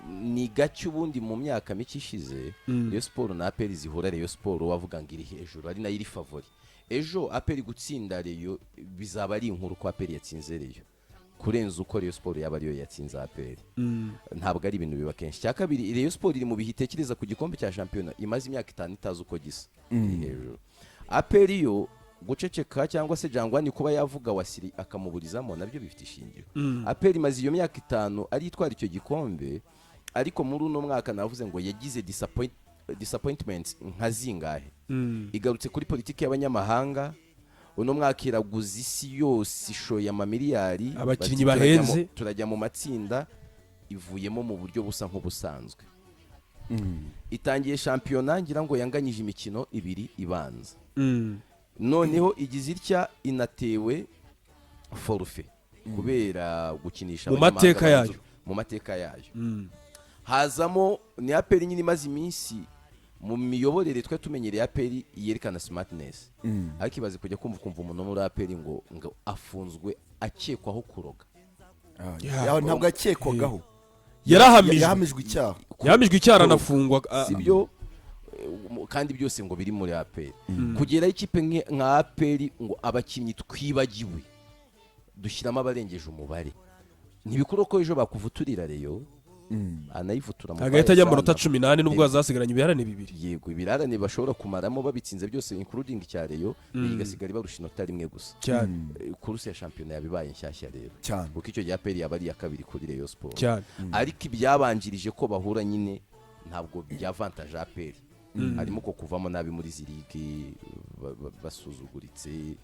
Ni gake ubundi mu myaka mike ishize Rayon Sport na APR zihura, Rayon Sport wavuga ngo iri hejuru, ari nayo iri favori. Ejo APR gutsinda Rayon bizaba ari inkuru ko APR yatsinze Rayon kurenza uko Rayon Sport yaba ariyo yatsinze APR. Ntabwo ari ibintu biba kenshi. Cya kabiri, Rayon Sport iri mu bihe itekereza ku gikombe cya shampiyona imaze imyaka 5 itazi uko gisa, iri hejuru. APR yo guceceka cyangwa se Jangwani kuba yavuga Wasiri akamuburizamo nabyo bifite ishingiro. APR imaze iyo myaka 5 ari itwara icyo gikombe, ariko muri uno mwaka navuze ngo yagize disappointments nka zingahe. Igarutse kuri politiki y'abanyamahanga, uno mwaka iraguza isi yose, ishoye amamiliyari, Abakinnyi bati, bahenze. Turajya mu matsinda, ivuyemo mu buryo busa nk'ubusanzwe. Itangiye shampiyona ngira ngo yanganyije imikino ibiri ibanza, noneho igize itya inatewe forfait kubera gukinisha Mu abanyamahanga mateka barenze yayo. Mu mateka yayo hazamo ni APR nyine imaze iminsi mu miyoborere. Twe tumenyereye APR yerekana smartness, ariko ibaze kujya kumva ukumva umuntu muri APR ngo afunzwe akekwaho kuroga. Ntabwo yakekwagaho. Yarahamijwe. Yahamijwe icyaha. Yahamijwe icyaha, aranafungwa. Si byo? Kandi byose ngo biri muri APR, kugeraho ikipe nka APR ngo abakinnyi twibagiwe dushyiramo abarengeje umubare, ntibikuru ko ejo bakuvuturira Rayon, anayivutura mu Agahita ajya mu manota Sana. 14 nubwo hazasigaranye ibirarane 2. Yego, ibirarane bashobora kumaramo babitsinze byose, including cya Rayon, igasigara ibarusha inota rimwe gusa. Cyane. Course ya shampiyona yabibaye nshyashya rero, kuko icyo gihe APR yaba ari iya kabiri kuri Rayon Sport. Ariko ibyabanjirije ko bahura nyine ntabwo byavantaje APR, harimo ko kuvamo nabi muri izi ligue, basuzuguritse,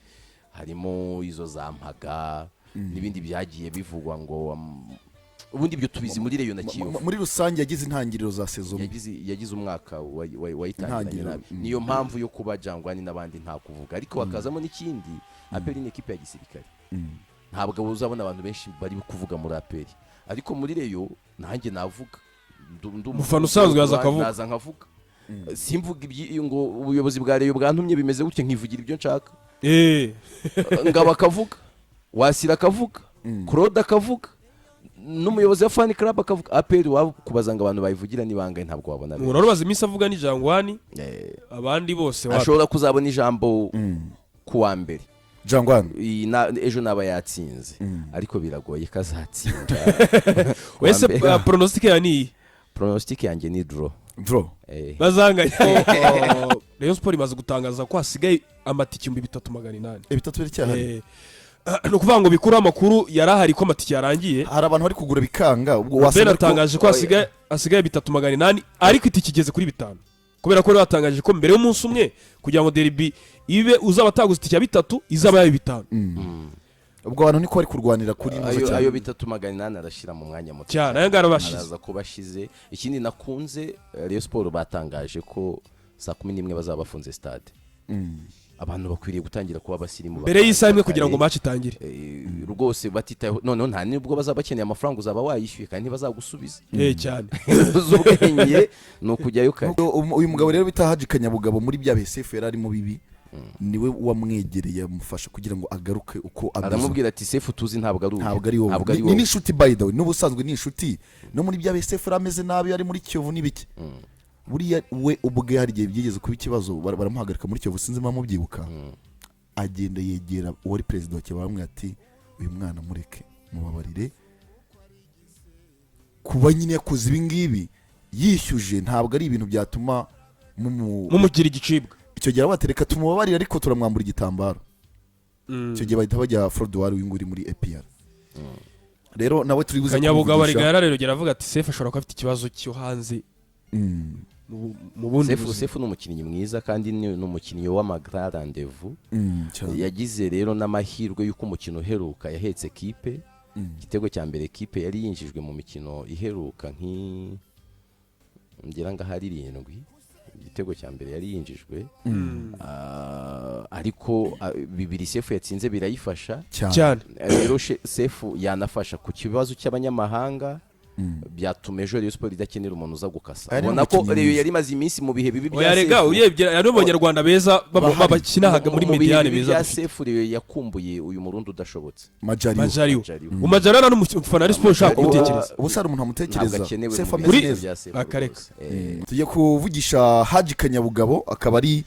harimo izo za mpaga n'ibindi byagiye bivugwa ngo ubundi ibyo tubizi muri Rayon na Kiyovu. Muri rusange yagize intangiriro za saison mbi. Yagize umwaka wayitangiranye Intangiriro, nabi. Niyo mpamvu yo kuba Jangwani n'abandi nta kuvuga, ariko hakazamo n'ikindi, APR ni ekipe ya gisirikare. Ntabwo uzabona abantu benshi bari kuvuga muri APR, ariko muri Rayon nanjye navuga. Umufana usanzwe yaza akavuga. Naza nkavuga, simvuga ngo ubuyobozi bwa Rayon bwantumye bimeze gutya, nkivugira ibyo nshaka. Ngabo akavuga, Wasira akavuga, Claude akavuga, n'umuyobozi wa fan club akavuga. APR wakubaza ngo abantu bayivugira ni bangahe? Ntabwo wabona Umuntu benshi. wari umaze iminsi avuga ni Jangwani, abandi bose wapi. Ashobora kuzabona ijambo ku wa mbere. Jangwani. Ejo naba yatsinze, ariko biragoye ko azatsinda. Wese Kuwa mbere. Pronostic ya ni iyi? Pronostic yanjye ni draw. Draw. Bazanganya. Rayon Sport imaze gutangaza ko hasigaye amatike 3800. Bitatu biracyahari. Ni ukuvuga ngo bikuraho amakuru yari ahari ko amatike yarangiye. Hari abantu bari kugura bikanga, ubwo Ben wasanga ariko atangaje ko hasigaye 3800, ariko itike igeze kuri 5, kubera ko rero batangaje ko mbere y'umunsi umwe kugira ngo derby ibe, uzaba ataguze itike ya bitatu izaba yaba 5. Ubwo abantu niko bari kurwanira kuri ino Ayo cyane. Ayo 3800 arashyira mu mwanya muto. Cyane, ayo ngayo arabashize. Araza kuba ashize. Ikindi nakunze, Rayon Sport batangaje ko saa 11 bazaba bafunze stade. Abantu bakwiriye gutangira kuba abasirimu Mbere y'isaha imwe kugira ngo kare. match itangire. Rwose batitayeho, noneho nta nubwo bazaba bakeneye amafaranga, uzaba wayishyuye kandi ntibazagusubiza. Cyane. Z'ubwenge ni ukujyayo kare. Uyu mugabo rero bita Haji Kanyabugabo, muri bya Sefu yari arimo bibi, niwe wamwegereye amufasha kugira ngo agaruke uko ameze. Aramubwira ati: "Sefu tuzi ntabwo ari uyu." Ntabwo ari wowe. Ntabwo ari Ni wowe. n'inshuti, by the way, n'ubusanzwe ni inshuti. No muri bya Sefu yari ameze nabi, ari muri Kiyovu n'ibiki. Buriya we ubwe hari igihe byigeze kuba ikibazo, baramuhagarika muri Kiyovu, sinzi impamvu mubyibuka. Agenda yegera uwari perezida wa Kiyovu, aramubwira ati: "Uyu mwana mureke, mubabarire, kuba nyine yakoze ibi ngibi yishyuje ntabwo ari ibintu byatuma Mumugira igicibwa." Icyo gihe aravuga ati: "Reka tumubabarire, ariko turamwambura igitambaro." Icyo gihe bahita bajya Frodouard uyu nguyu uri muri APR. Rero nawe turi buze Kanyabugabo kumuvugisha. arega yararerogera avuga ati: "Sefu ashobora kuba afite ikibazo cyo hanze mu bundi Sefu buzima." Sefu ni umukinnyi mwiza kandi ni umukinnyi w'ama grands rendez-vous. Cyane. Yagize rero n'amahirwe y'uko umukino uheruka yahetse kipe. Igitego cya mbere kipe yari yinjijwe mu mikino iheruka ngira ngo ahari irindwi, igitego cya mbere yari yinjijwe. Ariko bibiri Sefu yatsinze birayifasha. Cyane. Cyane. Rero Sefu yanafasha ku kibazo cy'abanyamahanga, byatuma ejo Rayon Sport idakenera umuntu uza gukasa. Aya ni Ubona ko umukinnyi Rayon mwiza. yari imaze iminsi mu bihe bibi bya Oya rega, Sefu. urebye ari mu banyarwanda beza Bahari. bakinahaga muri Mu bihe médiane bibi beza bya dufite. Sefu, Rayon yakumbuye uyu Murundi udashobotse. Majaliwa. Majaliwa. Majaliwa. Umajaliwa nta n'umufana wa Sport ushaka kubitekereza. Ubu se hari umuntu Ntabwo wamutekereza? akenewe Sefu mu ameze bihe neza. bya Sefu Akareka. rwose. Tugiye kuvugisha Haji Kanyabugabo, akaba ari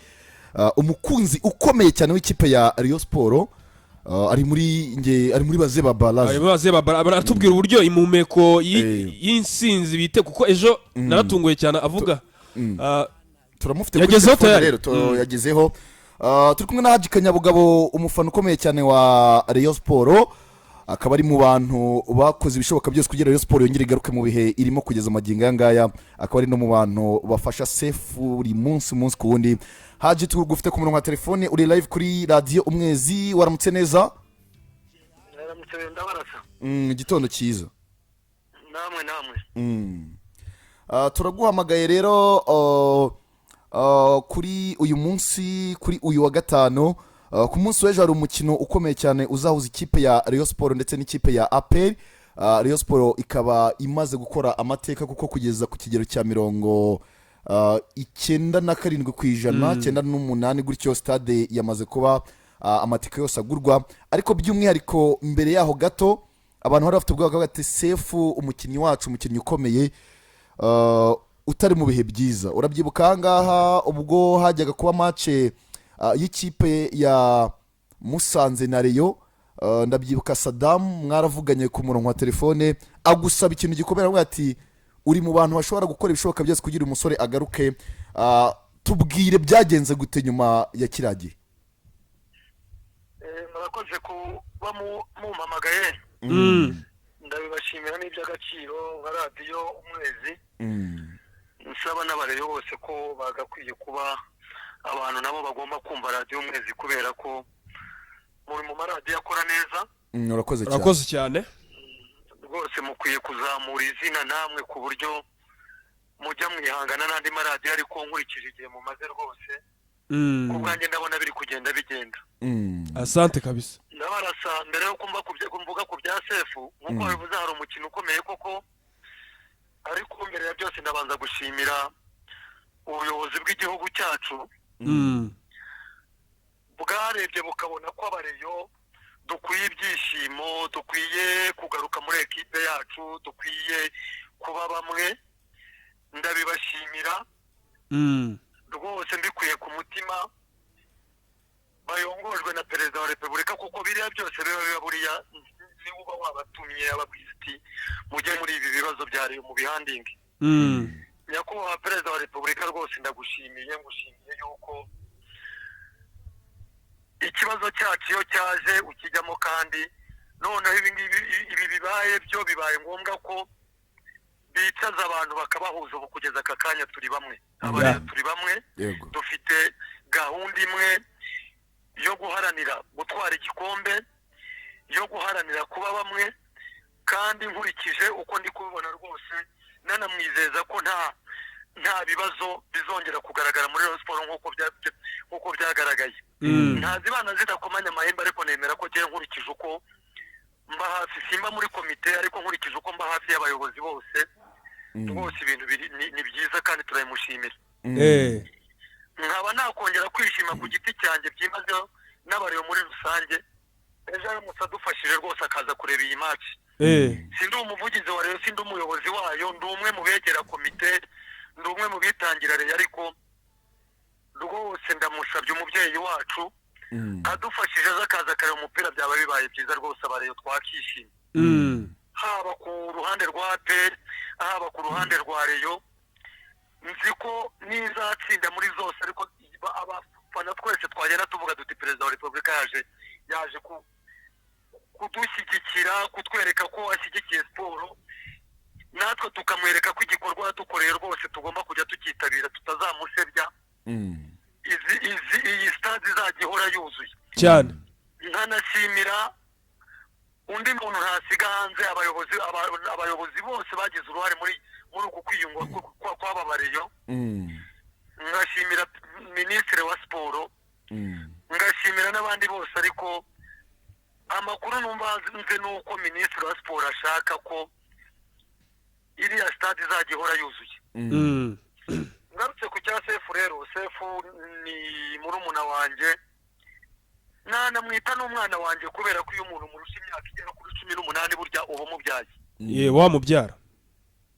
umukunzi ukomeye cyane w'ikipe ya Rayon Sport. Ari muri nge, ari muri baze ba baraza. Hanyuma baze baratubwira uburyo impumeko y'insinzi bite, kuko ejo naratunguye cyane avuga. Turamufite kuri Yagezeho telefone. tayari. Rero yagezeho. Turi kumwe na Haji Kanyabugabo, umufana ukomeye cyane wa Rayon Sport, akaba ari mu bantu bakoze ibishoboka byose kugira Rayon Sport yongere igaruke mu bihe irimo kugeza amagingo aya ngaya, akaba ari no mu bantu bafasha Sefu buri munsi, umunsi ku wundi. Haji, tugufite ku murongo wa telefone, uri live kuri Radiyo Umwezi. Waramutse neza? Naramutse, ndabarasa. Igitondo cyiza. Namwe, namwe. Turaguhamagaye rero kuri uyu munsi, kuri uyu wa gatanu. Ku munsi w'ejo hari umukino ukomeye cyane uzahuza ikipe ya Rayon Sport ndetse n'ikipe ya APR. Rayon Sport ikaba imaze gukora amateka, kuko kugeza ku kigero cya 97%, 98 gutyo, stade yamaze kuba amatike yose agurwa. Ariko by'umwihariko mbere yaho gato abantu bari bafite ubwoba bwa ati: "Sefu, umukinnyi wacu, umukinnyi ukomeye, utari mu bihe byiza." Urabyibuka ahangaha ubwo hajyaga kuba match y'ikipe ya Musanze na Rayon, ndabyibuka Sadamu mwaravuganye ku murongo wa telefone, agusaba ikintu gikomeye, aravuga ati: "Uri mu bantu bashobora gukora ibishoboka byose kugira umusore agaruke." Tubwire byagenze gute nyuma ya kiriya gihe? Murakoze kuba mumpamagaye, ndabibashimira n'iby'agaciro nka Radiyo Umwezi. Nsaba n'abareyo bose ko bagakwiye kuba abantu nabo bagomba kumva Radiyo Umwezi, kubera ko muri mu maradiyo akora neza. Urakoze cyane. Urakoze cyane. Rwose mukwiye kuzamura izina namwe ku buryo mujya mwihangana n'andi maradiyo, ariko nkurikije igihe mumaze rwose, ku bwanjye ndabona biri kugenda bigenda. Asante kabisa. Ndabarasa, mbere yo kumva ku byo bya Sefu, nk'uko bivuze, hari umukino ukomeye koko, ariko mbere ya byose ndabanza gushimira ubuyobozi bw'igihugu cyacu bwarebye bukabona ko abareyo dukwiye ibyishimo, dukwiye kugaruka muri ekipe yacu, dukwiye kuba bamwe. Ndabibashimira rwose mbikuye ku mutima, bayongojwe na Perezida wa Repubulika, kuko biriya byose biba buriya niwe uba wabatumye, ababwira ati: "Mujye muri ibi bibazo bya Rayon mu bihandingi." Nyakubahwa Perezida wa Repubulika, rwose ndagushimiye, ngushimiye yuko ikibazo cyacu iyo cyaje ukijyamo, kandi noneho ibi ngibi, ibi bibaye byo bibaye ngombwa ko bicaza abantu bakabahuza. Ubu kugeza aka kanya turi bamwe, abarezi turi bamwe, dufite gahunda imwe yo guharanira gutwara igikombe, yo guharanira kuba bamwe. Kandi nkurikije uko ndi kubibona rwose, nanamwizeza ko nta bibazo bizongera kugaragara muri Rayon Sport nk'uko byagaragaye. Ntazibana zidakomanya amahembe, ariko nemera ko ngewe nkurikije uko mba hafi, simba muri komite, ariko nkurikije uko mba hafi y'abayobozi bose, rwose ibintu ni byiza kandi turabimushimira. Nkaba nakongera kwishima ku giti cyanjye byimazeyo n'abareba muri rusange, ejo aramutse adufashije rwose akaza kureba iyi match. Sindi umuvugizi wa Rayon, sindi umuyobozi wayo, ndi umwe mu begera komite, ndi umwe mu bitangira Rayon, ariko rwose ndamusabye, umubyeyi wacu, adufashije aza akaza akareba umupira, byaba bibaye byiza rwose, abareyo twakishima, haba ku ruhande rwa APR, haba ku ruhande rwa Rayon. Nzi ko n'izatsinda muri zose, ariko abafana twese twagenda tuvuga duti: "Perezida wa Repubulika yaje kudushyigikira, kutwereka ko ashyigikiye siporo," natwe tukamwereka ko igikorwa yadukoreye rwose tugomba kujya tucyitabira, tutazamusebya. Izi izi iyi stade izajya ihora yuzuye. Nkanashimira undi muntu ntasiga hanze, abayobozi bose bagize uruhare muri uku kwiyunga kw'aba bareyo. Ngashimira Minisitiri wa Siporo, ngashimira n'abandi bose, ariko amakuru numva nzi ni uko Minisitiri wa Siporo ashaka ko iriya stade izajya ihora yuzuye. Ngarutse ku cya Sefu rero, Sefu ni murumuna wanjye, nanamwita n'umwana wanjye, kubera ko iyo umuntu murusha imyaka igera kuri 18, burya uba umubyaye. Ye, wamubyara.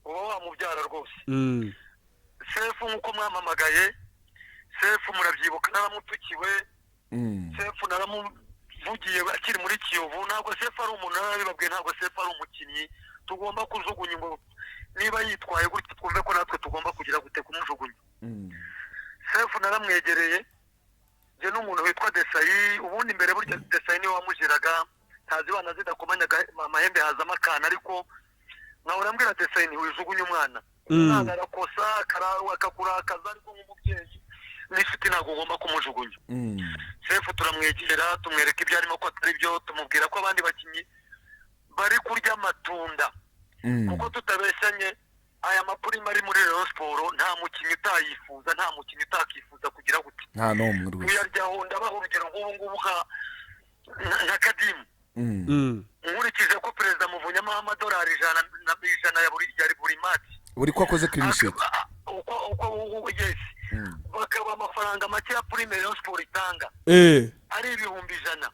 Uba wamubyara rwose. Sefu, nk'uko mwamamagaye, Sefu murabyibuka naramutukiwe. Sefu naramuvugiye akiri muri Kiyovu. Ntabwo Sefu ari umuntu, narabibabwiye, ntabwo Sefu ari umukinnyi tugomba kujugunya ngo niba yitwaye gutya twumve ko natwe tugomba kugira gute, kumujugunya. Sefu naramwegereye njye n'umuntu witwa Desayi. Ubundi mbere burya Desayi niwe wamujiraga, ntazibana zidakomanya amahembe hazamo akana, ariko nkahora mbwira Desayi: "Ntiwijugunye umwana." Umwana arakosa, akakurakaza, ariko nk'umubyeyi n'inshuti ntabwo ugomba kumujugunya. Sefu turamwegera, tumwereka ibyo arimo ko atari byo, tumubwira ko abandi bakinnyi bari kurya amatunda, kuko tutabeshyanye, aya maprime ari muri Rayon Sport nta mukinnyi utayifuza, nta mukinnyi utakifuza kugira gute, Nta n'umwe rwose. kuyaryaho. Ndabaha urugero nk'ubu ngubu nka Kadimu. Nkurikije ko Perezida Muvunyi amuha amadolari 100 ya buri match, Buri ko akoze clean sheet. Uko, yes, bakaba amafaranga make ya prime Rayon Sport itanga ari 100,000,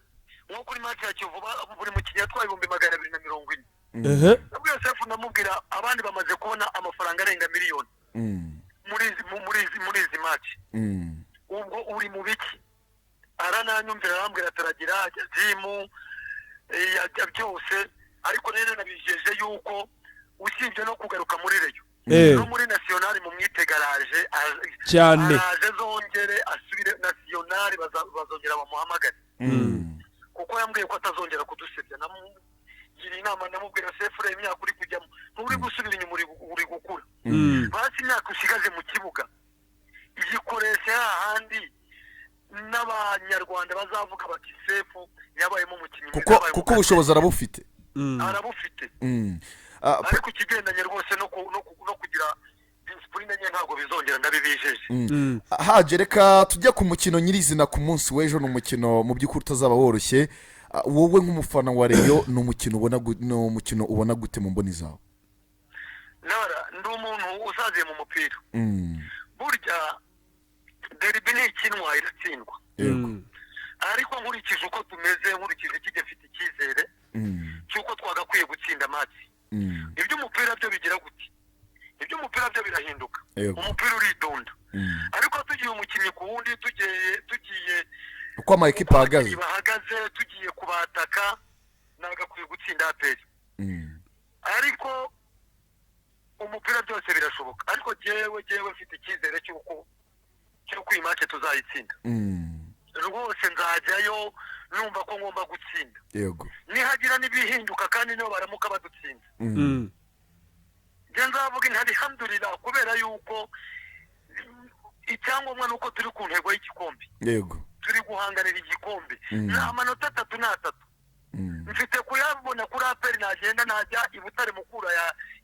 nko kuri match ya Kiyovu buri mukinnyi yatwaye 240,000. Nabwo Yosefu ndamubwira, abandi bamaze kubona amafaranga arenga miliyoni muri izi match, ubwo uri mu biki? Arananyumvira, arambwira ataragira ajya gym, ajya byose. Ariko rero nabijeje yuko usibye no kugaruka muri Rayon, no muri Nationale mu mwitegaraje. Araje zongere asubire Nationale, bazongera bamuhamagare, kuko yambwiye ko atazongera kudusebya. Namugira inama, ndamubwira: "Sefure, imyaka uri kujyamo nturi gusubira inyuma, uri gukura. Basi imyaka usigaje mu kibuga yikoreshe hahandi n'Abanyarwanda bazavuga bati: 'Sefu yabayemo umukinnyi mwiza, Kuko yabaye kuko ubushobozi arabufite. Arabufite. Ariko ikigendanye rwose no kugira discipline nke ntabwo bizongera, ndabibijeje. Haje, reka tujye ku mukino nyirizina ku munsi w'ejo. Ni umukino mu by'ukuri utazaba woroshye. Wowe nk'umufana wa Rayon, ni umukino ubona gute mu mboni zawe? Nora, ndi umuntu usaziye mu mupira. Burya derby ntikinwa, iratsindwa. Ariko nkurikije uko tumeze, nkurikije ikijya, mfite icyizere cy'uko twagakwiye gutsinda match. Iby'umupira byo bigira gute? Iby'umupira byo birahinduka. Umupira uridunda. Ariko tugiye umukinnyi ku wundi, tugiye uko ama ekipa ahagaze, abakinnyi bahagaze, tugiye kubataka, nagakwiye gutsinda APR. Ariko umupira byose birashoboka. Ariko jyewe mfite icyizere cy'uko iyi match tuzayitsinda. Rwose nzajyayo numva ko ngomba gutsinda. Nihagira n'ibihinduka kandi niyo baramuka badutsinze, njye nzavuga inti alhamdulillah, kubera yuko icyangombwa ni uko turi ku ntego y'igikombe. Turi guhanganira igikombe. Ni amanota 3 n'atatu. Mfite kuyabona kuri APR, nagenda najya i Butare Mukura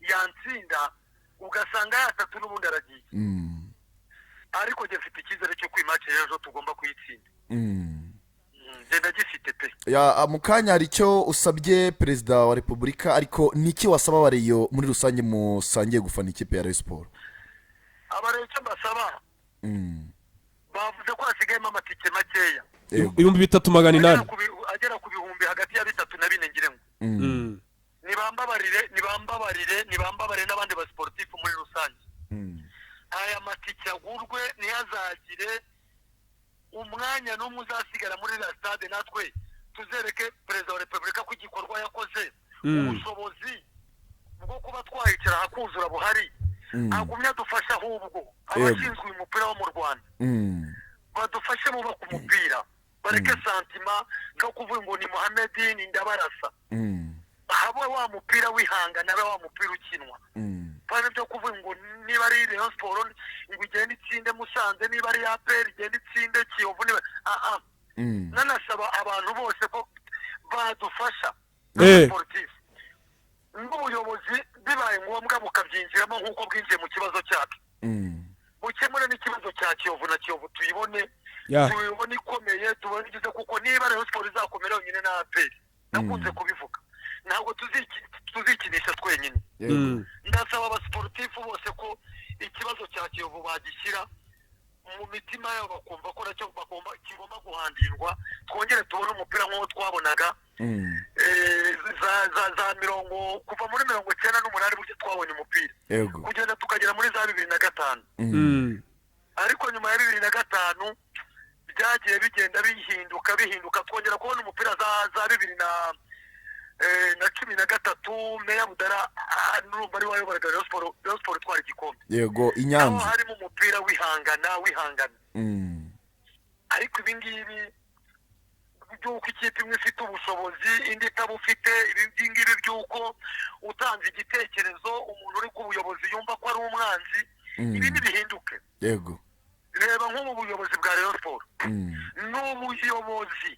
yantsinda, ugasanga yatatu n'ubundi aragiye. Ariko njye mfite icyizere cy'uko iyi match y'ejo tugomba kuyitsinda. Njye ndagifite pe. Ya, mu kanya hari icyo usabye Perezida wa Repubulika, ariko ni iki wasaba abareyo muri rusange musangiye gufana ikipe ya Rayon Sport? Abareyo icyo mbasaba, bavuze ko hasigayemo amatike makeya. 3800. Agera ku bihumbi hagati ya 3 na 4, ngira ngo. Nibambabarire, nibambabarire, nibambabarire n'abandi ba sportif muri rusange. Aya matike agurwe, ntihazagire umwanya n'umwe uzasigara muri la stade. Natwe tuzereke Perezida wa Repubulika ko igikorwa yakoze, ubushobozi bwo kuba twahicara hakuzura buhari. Agumye adufashe ahubwo. Abashinzwe uyu mupira wo mu Rwanda badufashe bubaka umupira, bareke sentiment no kuvuga ngo ni Muhamedi, ni Ndabarasa. Habe wa mupira wihangana, abe wa mupira ukinwa. Bane byo kuvuga ngo niba ari Rayon Sport ngo igende itsinde Musanze, niba ari APR igende itsinde Kiyovu, niba ah ah. Nanasaba abantu bose ko badufasha, sportif n'ubuyobozi, bibaye ngombwa bukabyinjiramo nk'uko bwinjiye mu kibazo cyacu, bukemure n'ikibazo cya Kiyovu, na Kiyovu tuyibone, tuyibone ikomeye, tubone igize, kuko niba Rayon Sport izakomera yonyine na APR, nakunze kubivuga, ntabwo tuzikinisha twenyine. Ndasaba abasiporutifu bose ko ikibazo cya Kiyovu bagishyira mu mitima yabo, bakumva ko nacyo bagomba kigomba guhandirwa, twongere tubone umupira nk'uwo twabonaga za mirongo, kuva muri 98 buryo twabonye umupira, kugenda tukagera muri za 2005. Ariko nyuma ya 2005 byagiye bigenda bihinduka bihinduka, twongera kubona umupira za 2013, Meya Budara, nurumva ari wayoboraga Rayon Sport, Rayon Sport itwara igikombe. Yego, i Aho Nyanza. harimo umupira wihangana wihangana. Ariko ibi ngibi by'uko ikipe imwe ifite ubushobozi indi itabufite, ibi ngibi by'uko utanze igitekerezo umuntu uri ku buyobozi yumva ko ari umwanzi, ibi ntibihinduke. Reba nk'ubu buyobozi bwa Rayon Sport, n'ubuyobozi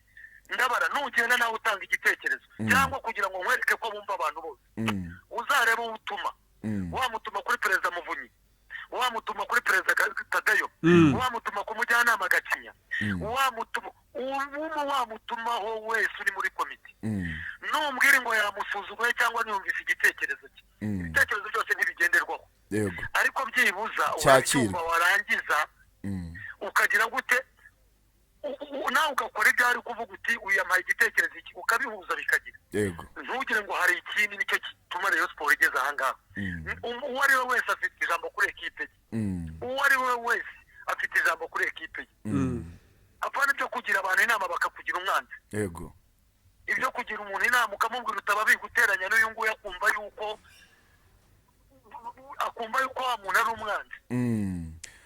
ndabara, nugenda nawe utanga igitekerezo cyangwa kugira ngo nkwereke ko bumva abantu bose, uzarebe uwo utuma. Wamutuma kuri Perezida Muvunyi, wamutuma kuri Perezida Tadeyo, wamutuma ku mujyanama Gacinya, wamutuma uwo wamutumaho wese uri muri komite, numbwira ngo yamusuzuguye cyangwa niyumvise igitekerezo cye, ibitekerezo byose ntibigenderwaho. Ariko byibuza Cyakirwa. uracyumva, warangiza ukagira gute? Nawe ugakora ibyo ari kuvuga uti uyu yampaye igitekerezo iki, ukabihuza bikagira. Ntugire ngo hari ikindi nicyo gituma Rayon Sport igeze ahangaha. Uwo ari we wese afite ijambo kuri ekipe ye. Uwo ari we wese afite ijambo kuri ekipe ye. Apana ibyo kugira abantu inama bakakugira umwanzi. Ibyo kugira umuntu inama ukamubwira utaba biguteranya n'uyu nguyu, akumva yuko wa muntu ari umwanzi.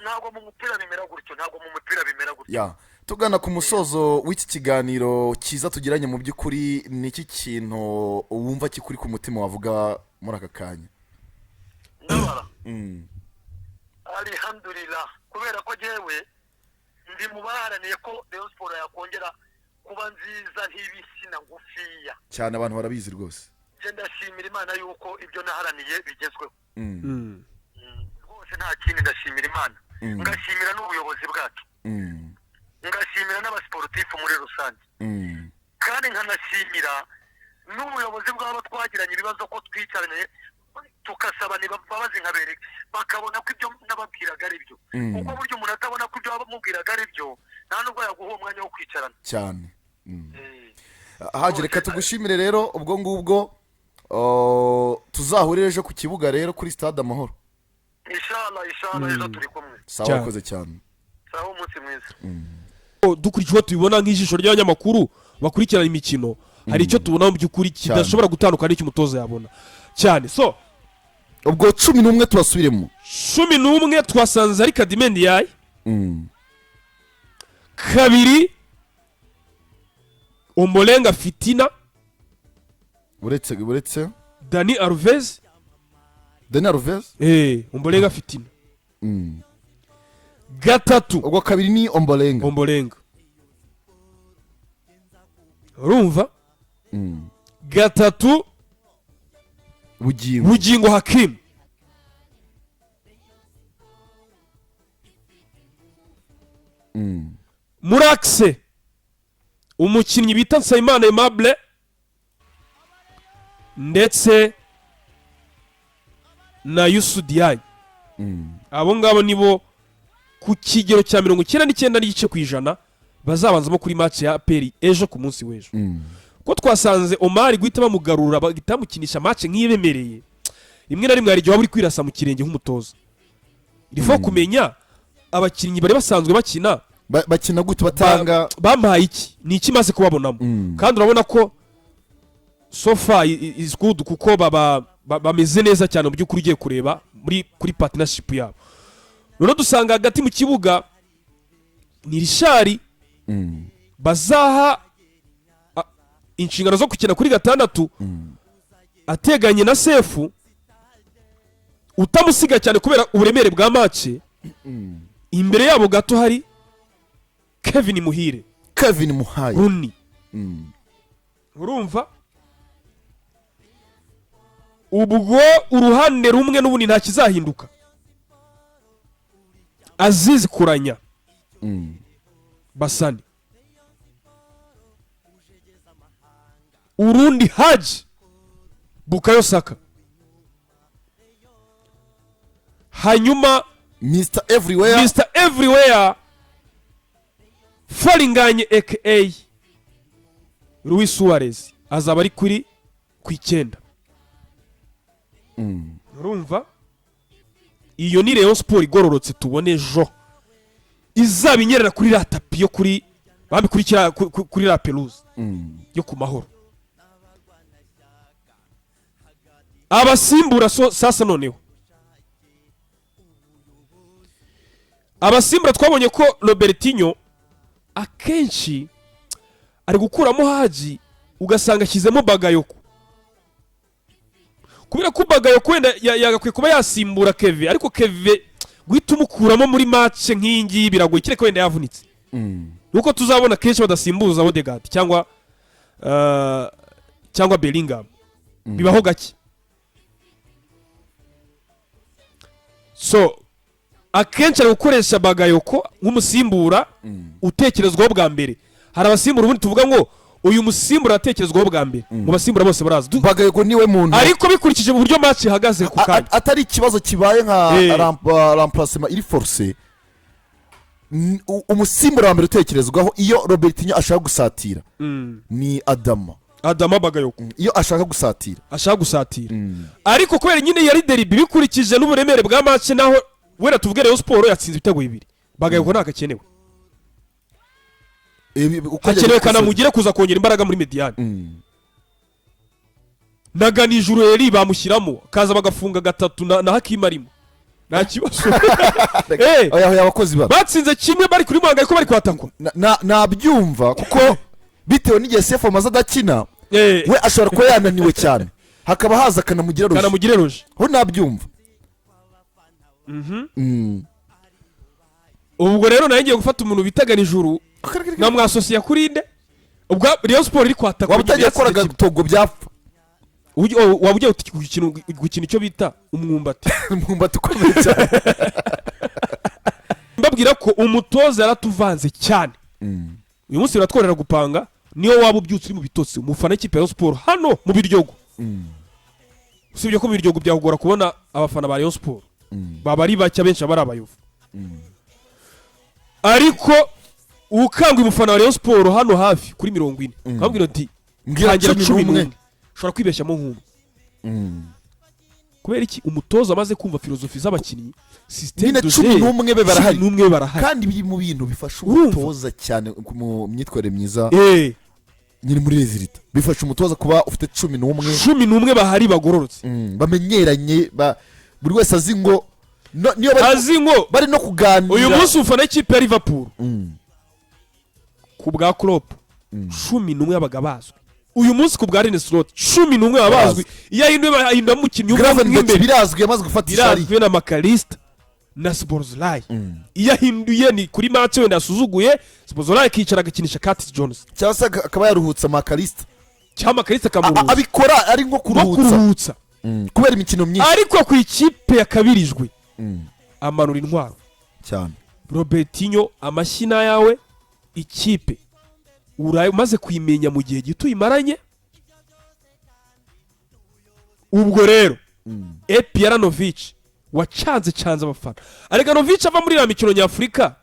Ntabwo mu mupira bimera gutyo, ntabwo mu mupira bimera gutyo. Ya, tugana ku musozo w'iki kiganiro cyiza tugiranye, mu by'ukuri ni iki kintu wumva kikuri ku mutima wavuga muri aka kanya? Ndabara, alhamdulillah, kubera ko jyewe ndi mu baharaniye ko Rayon Sport yakongera kuba nziza, ntibisina ngufiya. Cyane, abantu barabizi rwose. Njye ndashimira Imana yuko ibyo naharaniye bigezweho. Rwose nta kindi, ndashimira Imana, ngashimira n'ubuyobozi bwacu, ngashimira n'abasiporutifu muri rusange, kandi nka Nkanashimira n'ubuyobozi bw'abo twagiranye ibibazo ko twicaranye tukasabana imbabazi, nkabereka bakabona ko ibyo nababwiraga ari byo, kuko burya umuntu atabona ko ibyo wamubwiraga ari byo, nta nubwo yaguha uwo mwanya wo kwicarana. Cyane. Haji, reka tugushimire rero. Ubwo ngubwo tuzahurire ejo ku kibuga rero, kuri Stade Amahoro. Inshallah, inshallah, ejo turi kumwe. Sawa. Cyane. Wakoze cyane. Sawa, umunsi mwiza. Dukurikije uko tubibona nk'ijisho ry'abanyamakuru bakurikirana imikino, hari icyo tubona mu by'ukuri kidashobora gutandukana n'icyo umutoza yabona cyane. So Ubwo 11 tubasubiremo. 11 twasanze ari Khadime Ndiaye, kabiri Ombolenga Fitina. Uretse, uretse. Dani Alves. Dani Alves. Ombolenga Fitina. Gatatu. Ubwo kabiri ni Ombolenga. Ombolenga, urumva? Gatatu. Bugingo. Bugingo Hakimu. Muri axe, umukinnyi bita Nsabimana Aimable ndetse na Youssou Diagne. Abo ngabo nibo ku kigero cya 99.5% bazabanzamo kuri match ya APR ejo ku munsi w'ejo. Ko twasanze Omar guhita bamugarura, bagahita bamukinisha match nk'ibemereye, rimwe na rimwe hari igihe waba uri kwirasa mu kirenge nk'umutoza. Il faut kumenya abakinnyi bari basanzwe bakina. Bakina gute, batanga Bampaye iki, ni iki maze kubabonamo? Kandi urabona ko so far is good, kuko baba bameze neza cyane mu by'ukuri, ugiye kureba muri kuri partnership yabo. Noneho dusanga hagati mu kibuga ni Richard bazaha inshingano zo gukina kuri gatandatu, ateganye na Sefu, utamusiga cyane kubera uburemere bwa match. Imbere yabo gato hari Kevin Muhire. Kevin Muhaye. Runi. Urumva, ubwo uruhande rumwe n'ubundi nta kizahinduka, Azizi Kuranya, Basani, urundi Haji Bukayo Saka, hanyuma Mr Everywhere. Mr Everywhere Faringanye aka Luis Suarez azaba ari kuri ku 9. Urumva, iyo ni Rayon Sport igororotse tubone ejo, izaba inyerera kuri la tapis yo kuri bambi kuri kiriya- kuri la pelouse yo ku Mahoro. Abasimbura, so sasa noneho abasimbura, twabonye ko Robertinho akenshi ari gukuramo Haji, ugasanga ashyizemo Bagayoko, kubera ko Bagayoko wenda yagakwiye kuba yasimbura Keve, ariko Keve guhita umukuramo muri match nk'iyi ngiyi biragoye, kereka wenda yavunitse. Nuko tuzabona kenshi badasimbuza Odegaard cyangwa Bellingham, bibaho gake. So akenshi ari gukoresha Bagayoko nk'umusimbura utekerezwaho bwa mbere. Hari abasimbura ubundi tuvuga ngo uyu musimbura aratekerezwaho bwa mbere mu basimbura bose baraza. Bagayoko niwe muntu. Ariko bikurikije uburyo match ihagaze ku kanya, atari ikibazo kibaye nka remplacement iri forcé, umusimbura wa mbere utekerezwaho iyo Robertinho ashaka gusatira ni Adama. Adama Bagayoko. Iyo ashaka gusatira. Ashaka gusatira, ariko kubera nyine yari derby, bikurikije n'uburemere bwa match, naho wenda tuvuge Rayon Sport yatsinze ibitego bibiri, Bagayoko ntabwo akenewe. Uko Hakenewe yabikoze. Kanamugire kuza kongera imbaraga muri médiane. Na Ganijuru Eri bamushyiramo, kaza bagafunga gatatu na Hakimu arimo, nta kibazo. Oya, oya, abakozi ba Batsinze kimwe bari kuri Muhanga, ariko bari kwatakwa. Nabyumva, kuko bitewe n'igihe Sefu amaze adakina, we ashobora kuba yananiwe cyane, hakaba haza Kanamugira Roje. Kanamugire Roje. Ho nabyumva. Ubwo rero nayo ngiye gufata umuntu bita Ganijuru nkamwasosiya kuri nde? Ubwo Rayon Sport iri kwatakwa, Waba utagiye yatsinze gukora kimwe. agatogo byapfa. Oh, waba ugiye gukina icyo bita umwumbati. Umwumbati ukomeye cyane. Mbabwira ko umutoza yaratuvanze cyane. Uyu munsi biratworera gupanga Niyo waba ubyutse uri mu bitotsi, umufana w'ikipe ya Rayon Sport hano mu Biryogo, usibye ko mu Biryogo byakugora kubona abafana ba Rayon Sport, baba ari bake, abenshi aba ari Abayovu, ariko ukanga umufana wa Rayon Sport hano hafi kuri 40, ukabwira uti Mbwira tangira 11. 11, ushobora kwibeshyamo nk'umwe. Kubera iki? Umutoza amaze kumva filozofi z'abakinnyi, système Nyine de 11 jeu, be barahari. 11 barahari. Kandi biri mu bintu bifasha Urumva? umutoza cyane mu myitwarire myiza nyine muri résultat, bifasha umutoza kuba ufite 11. 11 bahari bagororotse. Bamenyeranye, buri wese azi ngo niyo bari, azi ngo bari no kuganira. Uyu munsi umufana w'ikipe ya Liverpool ku bwa Klopp, 11 yabaga bazwi. Uyu munsi ku bwa Arne Slot, 11 baba bazwi. Iyo ahinduye, bahindura umukinnyi umwe Gravenberch mw'imbere. Birazwi, yamaze gufatisha ari Birazwi na Mac Allister na Szoboszlai. Iyo ahinduye ni kuri match wenda yasuzuguye, Szoboszlai akicara agakinisha Curtis Jones. Cyangwa se akaba yaruhutsa Mac Allister. Cyangwa Mac Allister akamuruhutsa. Abikora ari nko Nko kuruhutsa. Kuruhutsa. Kubera imikino myinshi. Ariko ku ikipe yakabirijwe, amanura intwaro. Cyane. Robertinho, amashyi yawe. Ikipe uraye umaze kuyimenya mu gihe gito uyimaranye. Ubwo rero APR, Novic wacanze canze abafana. Arega Novic ava muri iriya mikino nyafurika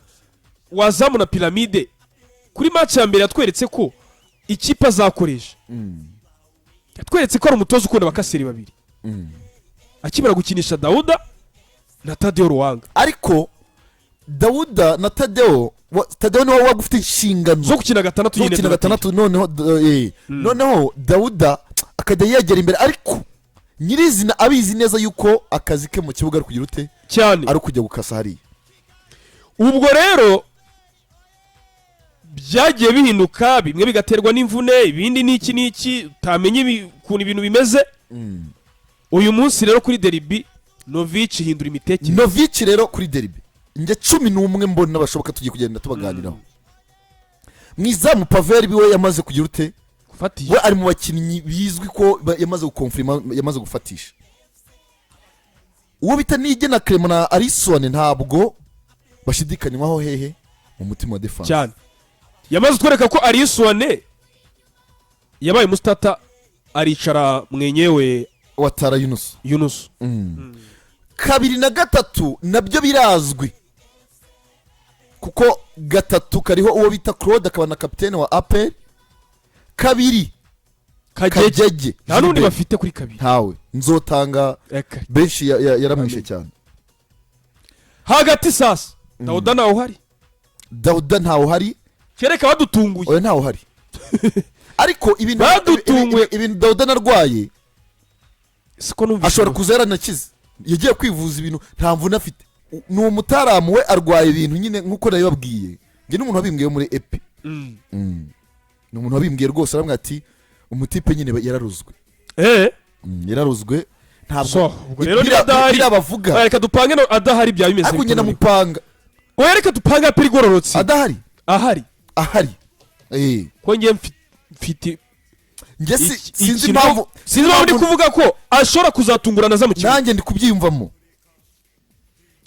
wazamu na Pyramide, kuri match ya mbere yatweretse ko ikipe azakoresha, yatweretse ko ari umutoza ukunda abakaseri babiri, akimara gukinisha Dauda na Tadeo Lwanga. Ariko Dawuda na Tadeo, Tadeo niwe waba ufite inshingano zo gukina gatandatu zo nyine. gukina Donatille. gatandatu. Noneho noneho Dawuda akajya yegera imbere, ariko nyirizina abizi neza yuko akazi ke mu kibuga ari kugira ute? Cyane. Ari ukujya gukasa hariya. Ubwo rero byagiye bihinduka, bimwe bigaterwa n'imvune, ibindi n'iki n'iki, utamenya ukuntu ibintu bimeze. Uyu munsi rero kuri derby, Novic hindura imitekerereze. Novic rero kuri derby, njye 11 mbona bashoboka, tugiye kugenda tubaganiraho. Mu izamu, Pavel biwe yamaze kugira ute? Gufatisha. We ari mu bakinnyi bizwi ko yamaze gukonfirima, yamaze gufatisha. Uwo bita Niyigena Clement na Arisone ntabwo bashidikanywaho hehe mu mutima wa défense. Cyane, yamaze kutwereka ko Arisone yabaye umustarter, aricara mwenyewe. Ouattara Yunusu. Yunusu. Kabiri na gatatu nabyo birazwi, kuko gatatu kariho uwo bita Claude, akaba na kapitene wa APR. Kabiri Kagege. Kagege Nta n'undi Gilbert. bafite kuri kabiri. Ntawe, nzotanga Eka. benshi yaramwishe cyane. Hagati sasa, Dawuda ntawe uhari. Dawuda ntawe uhari. Kereka badutunguye. Oya, ntawe uhari, ariko ibintu Badutunguye. ibintu Dawuda narwaye Siko numvise. ashobora kuza yaranakize, yagiye kwivuza ibintu, nta mvune afite. Ni umutaramu, we arwaye ibintu nyine nk'uko nabibabwiye. Njye n'umuntu wabimbwiye wo muri epi. Ni umuntu wabimbwiye rwose, aramubwira ati umutipe nyine yararuzwe. Yararuzwe ntabwo. So ubwo rero niba adahari, biriya bavuga. Oya, reka dupange no adahari byaba bimeze Ariko bite njye noneho? namupanga. Oya, reka dupange APR igororotse. Adahari. Ahari. Ahari. Ko njye mfite Njye sinzi impamvu. Sinzi impamvu ndi kuvuga ko ashobora kuzatungurana aza mu kibuga. Nanjye ndi kubyiyumvamo.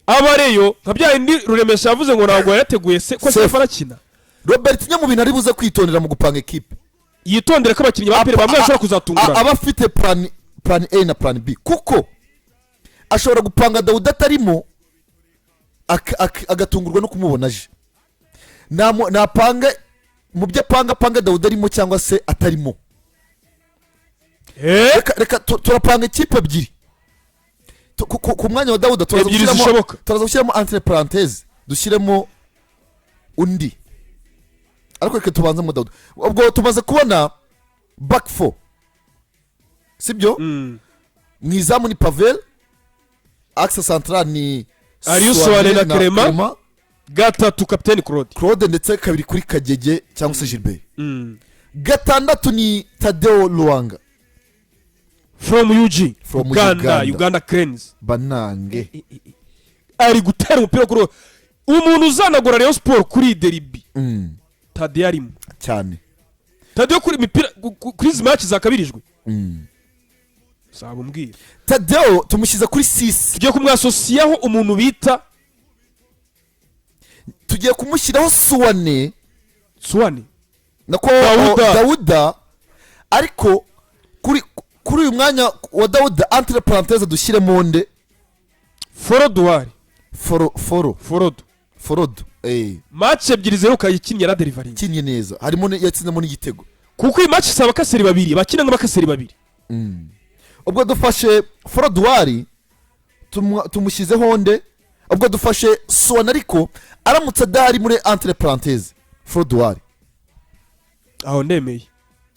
Abareyo nka bya bindi Ruremesha yavuze ngo ntabwo yateguye se ko Sefu. Sefu arakina. Robert mu bintu ari buze kwitondera mu gupanga ekipe, yitondere ko abakinnyi ba APR bamwe bashobora kuzatungurana. Aba afite plan A na plan B, kuko ashobora gupanga Dawudi atarimo, agatungurwa no kumubona aje. Napanga mu byo apanga, apanga Dawudi arimo cyangwa se atarimo. Reka turapanga ikipe ebyiri. Ku mwanya wa Dawuda turaza Ebyiri zishoboka. Turaza gushyiramo entre parenthèse, dushyiremo undi, ariko reka tubanzemo Dawuda. Ubwo tumaze kubona back four, sibyo? Mu izamu ni Pavel, axe central ni Aliou Souane na Clement. Gatatu kapiteni Claude. Claude, ndetse kabiri kuri Kagege cyangwa se Gilbert. Gatandatu ni Tadeo Lwanga. From UG. From Uganda. Uganda. Uganda Cranes. Banange. Ari gutera umupira kuri umuntu uzanagura Rayon Sport kuri iyi derby. Tadeo arimo. Cyane. Tadeo kuri imipira kuri izi match zakabirijwe, zaba umbwira. Tadeo tumushyize kuri 6. Tugiye kumwasosiyaho umuntu bita Tugiye kumushyiraho Suwane. Suwane. Nako Dawuda. Dawuda, ariko kuri uyu mwanya wa Dawuda, entre parenthèse, dushyiremo nde? Foroduwari. Foro foro. Forodo. Forodo. Match ebyiri zeruka yikinnye yaradeliverinze. Ikinnye neza, harimo yatsinzemo n'igitego. Kuko iyi match isaba abakaseri babiri bakina nk'abakaseri babiri. Ubwo dufashe Foroduwari, tumushyizeho nde? Ubwo dufashe Sona, ariko aramutse adahari, muri entre parenthèse Foroduwari. Aho ndemeye.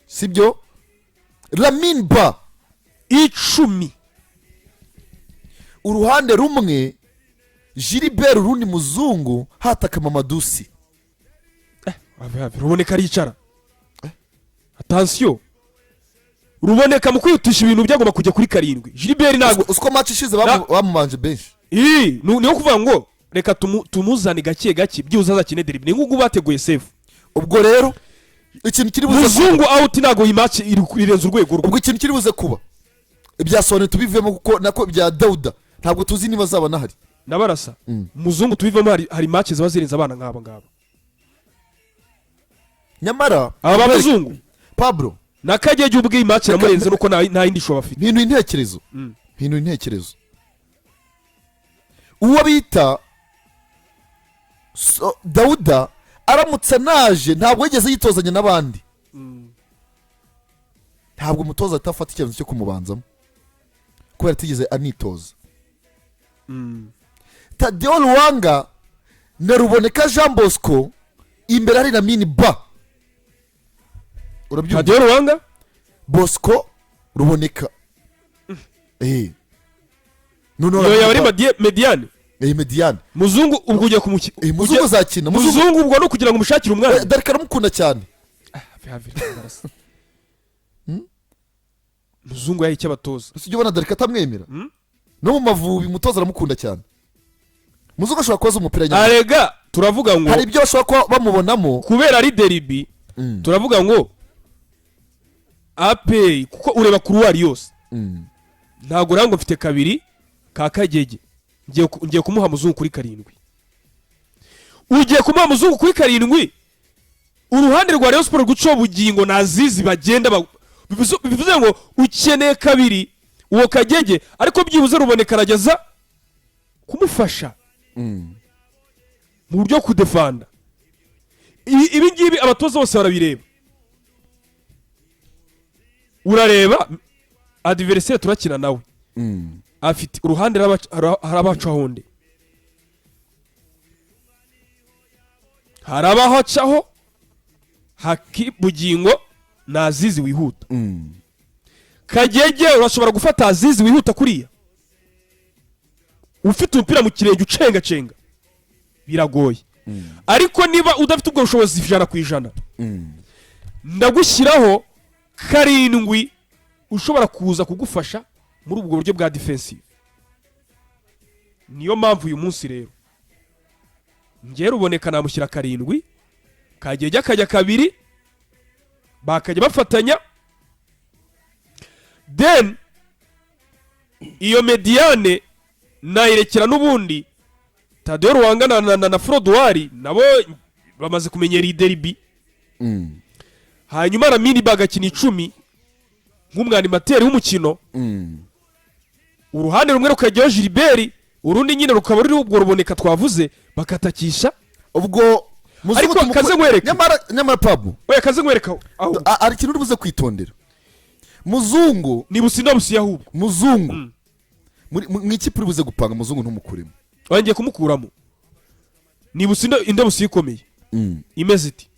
Sibyo? Lamin Ba. 10. Uruhande rumwe Gilbert, urundi Muzungu, hataka Mamadusi. Have, have, Ruboneka aricara. Attention, Ruboneka mu kwihutisha ibintu byagomba kujya kuri 7, Gilbert ntabwo. Usiko match ishize bamubanje benshi. Ii, niyo kuvuga ngo reka tumuzane gake gake, byibuze azakine derby, ni nk'uko bateguye sefu. Ubwo rero ikintu kiri buze kuba Muzungu out, ntabwo iyi match irenze urwego rwe. Ubwo ikintu kiri buze kuba, ibya Sone tubivemo, kuko nako ibya Dawuda ntabwo tuzi niba azaba anahari. Nabarasa. Muzungu tubivemo, hari match ziba zirenze abana nk'aba ngaba. Nyamara Aba ba Muzungu Pablo na Kagege ubwe iyi match iramurenze, nuko nta yindi show bafite. Mpinduye intekerezo. Mpinduye intekerezo. Uwo bita Dawuda aramutse anaje, ntabwo yigeze yitozanya n'abandi, ntabwo umutoza atafata icyemezo cyo kumubanzamo kubera atigeze anitoza. Tadeo Ruwanga na Ruboneka Jean Bosco, imbere hari Lamine Ba, urabyumva? Tadeo Ruwanga. Bosco, Ruboneka. Noneho Iyo yaba ari Lamine Ba- médiane. Médiane. Muzungu ubwo ugiye kumuki Muzungu azakina, Muzungu. Muzungu ubwo no kugira ngo umushakire umwanya. Darika aramukunda cyane. Have, have, Barasa. Muzungu yaha icyo abatoza. Ese ujya ubona Darika atamwemera? No mu Mavubi umutoza aramukunda cyane. Muzungu ashobora kubaza umupira nyuma. Arega turavuga ngo Hari ibyo bashobora kuba bamubonamo. Kubera ari derby, turavuga ngo APR, kuko ureba couloir yose, ntabwo rero ngo mfite kabiri ka Kagege, ngiye kumuha Muzungu kuri 7. Ugiye kumuha Muzungu kuri 7, uruhande rwa Rayon Sport guca Bugingo na Azizi bagenda bivuze ngo ukeneye kabiri uwo Kagege, ariko byibuze Ruboneka arageza kumufasha mu buryo kudefanda. Ibi ngibi abatoza bose barabireba. Urareba adversaire turakina nawe afite uruhande hari abacaho nde, hari abahacaho haki Bugingo na Azizi wihuta. Kagege urashobora gufata Azizi wihuta kuriya ufite umupira mu kirenge ucengacenga, biragoye. Ariko niba udafite ubwo bushobozi 100%, ndagushyiraho 7 ushobora kuza kugufasha muri ubwo buryo bwa defensive. Niyo mpamvu uyu munsi rero njyewe Ruboneka namushyira 7, Kagege akajya 2, bakajya bafatanya. Then iyo médiane nayirekera n'ubundi Tadeo Ruwanga na Froduwari, nabo bamaze kumenyera iyi derby. Hanyuma Lamine bagakina 10 nk'umwanimateur w'umukino. Uruhande rumwe rukajyaho Gilbert, urundi nyine rukaba ruriho ubwo Ruboneka twavuze, bakatakisha. Ubwo Muzungu Ariko kaze nkwereke. Nyamara Pablo, Oya, kaze nkwereka aho. Hari ikintu uri buze kwitondera. Muzungu Ni businda busiye ahubwo. Muzungu mu ikipe uri buze gupanga, Muzungu ntumukuremo. Ngiye kumukuramo, ni businda indabusiye ikomeye. Imeze iti: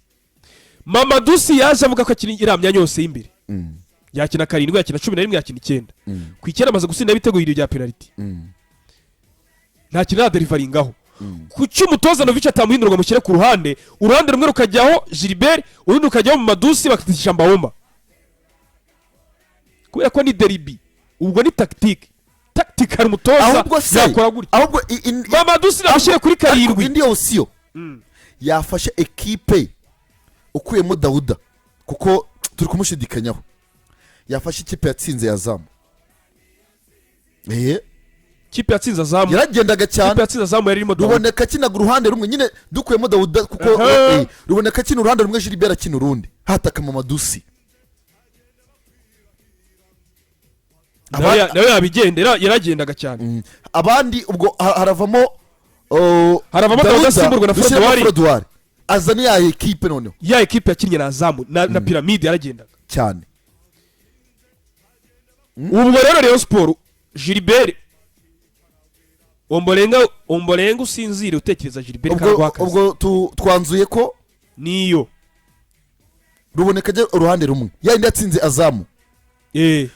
Mamadusi yaje avuga ko akina iriya myanya yose y'imbere. Yakina 7, yakina 11, yakina 9. Ku 9 amaze gutsinda ibitego bibiri bya penaliti. Nta kintu aradeliveringaho. Kuki umutoza Novic atamuhindurwa, mushyire ku ruhande, uruhande rumwe rukajyaho Gilbert, urundi rukajyaho Mamadusi, bakatisha Mbawoma? Kubera ko ni derby, ubwo ni tactique, tactique hari umutoza Ahubwo se yakora gutya. Ahubwo Mamadusi namushyire kuri ariko 7. Indi option yafashe ekipe, ukuyemo Dawuda kuko turi kumushidikanyaho, yafashe ikipe yatsinze ya Zamu. Kipe yatsinze Azamu? Yaragendaga cyane. Kipe yatsinze Azamu yari irimo Dawuda. Ruboneka akinaga uruhande rumwe nyine, dukuyemo Dawuda kuko Ruboneka akina uruhande rumwe, Gilbert akina urundi. Hataka Mamadou Sy. Nawe yabigendera, yaragendaga cyane. Abandi ubwo haravamo Haravamo Dawuda, Dawuda asimburwa na dushyiramo Frodouard. Frodouard. Azana ya ekipe noneho. Ya ekipe yakinnye na Azamu na Piramide yaragendaga cyane. Ubwo rero Rayon Sport, Gilbert Ombolenga, Ombolenga usinzire utekereza Gilbert Ubwo Karwakazi. Ubwo twanzuye ko niyo Ruboneka ajya uruhande rumwe, yayindi yatsinze Azamu.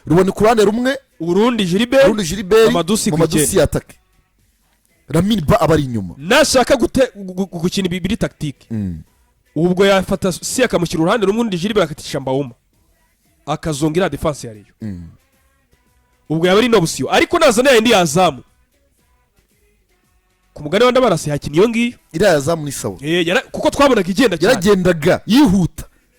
Ruboneka uruhande rumwe, urundi Gilbert, urundi Gilbert. Mamadou Sy ku Mamadou Sy icyenda. yatake, Lamine Ba aba ari inyuma. Nashaka gukina ibiri tactique, ubwo yafata si akamushyira uruhande rumwe, undi Gilbert akatisha Mbaoma, akazonga iriya defense ya Rayon. Ubwo yaba ari ino option, ariko nazana yayindi yazamu ku mugani wa Ndabarasi, yakina iyo ngiyo. Iriya yazamu ni sawa. Kuko twabonaga igenda cyane. Yaragendaga yihuta.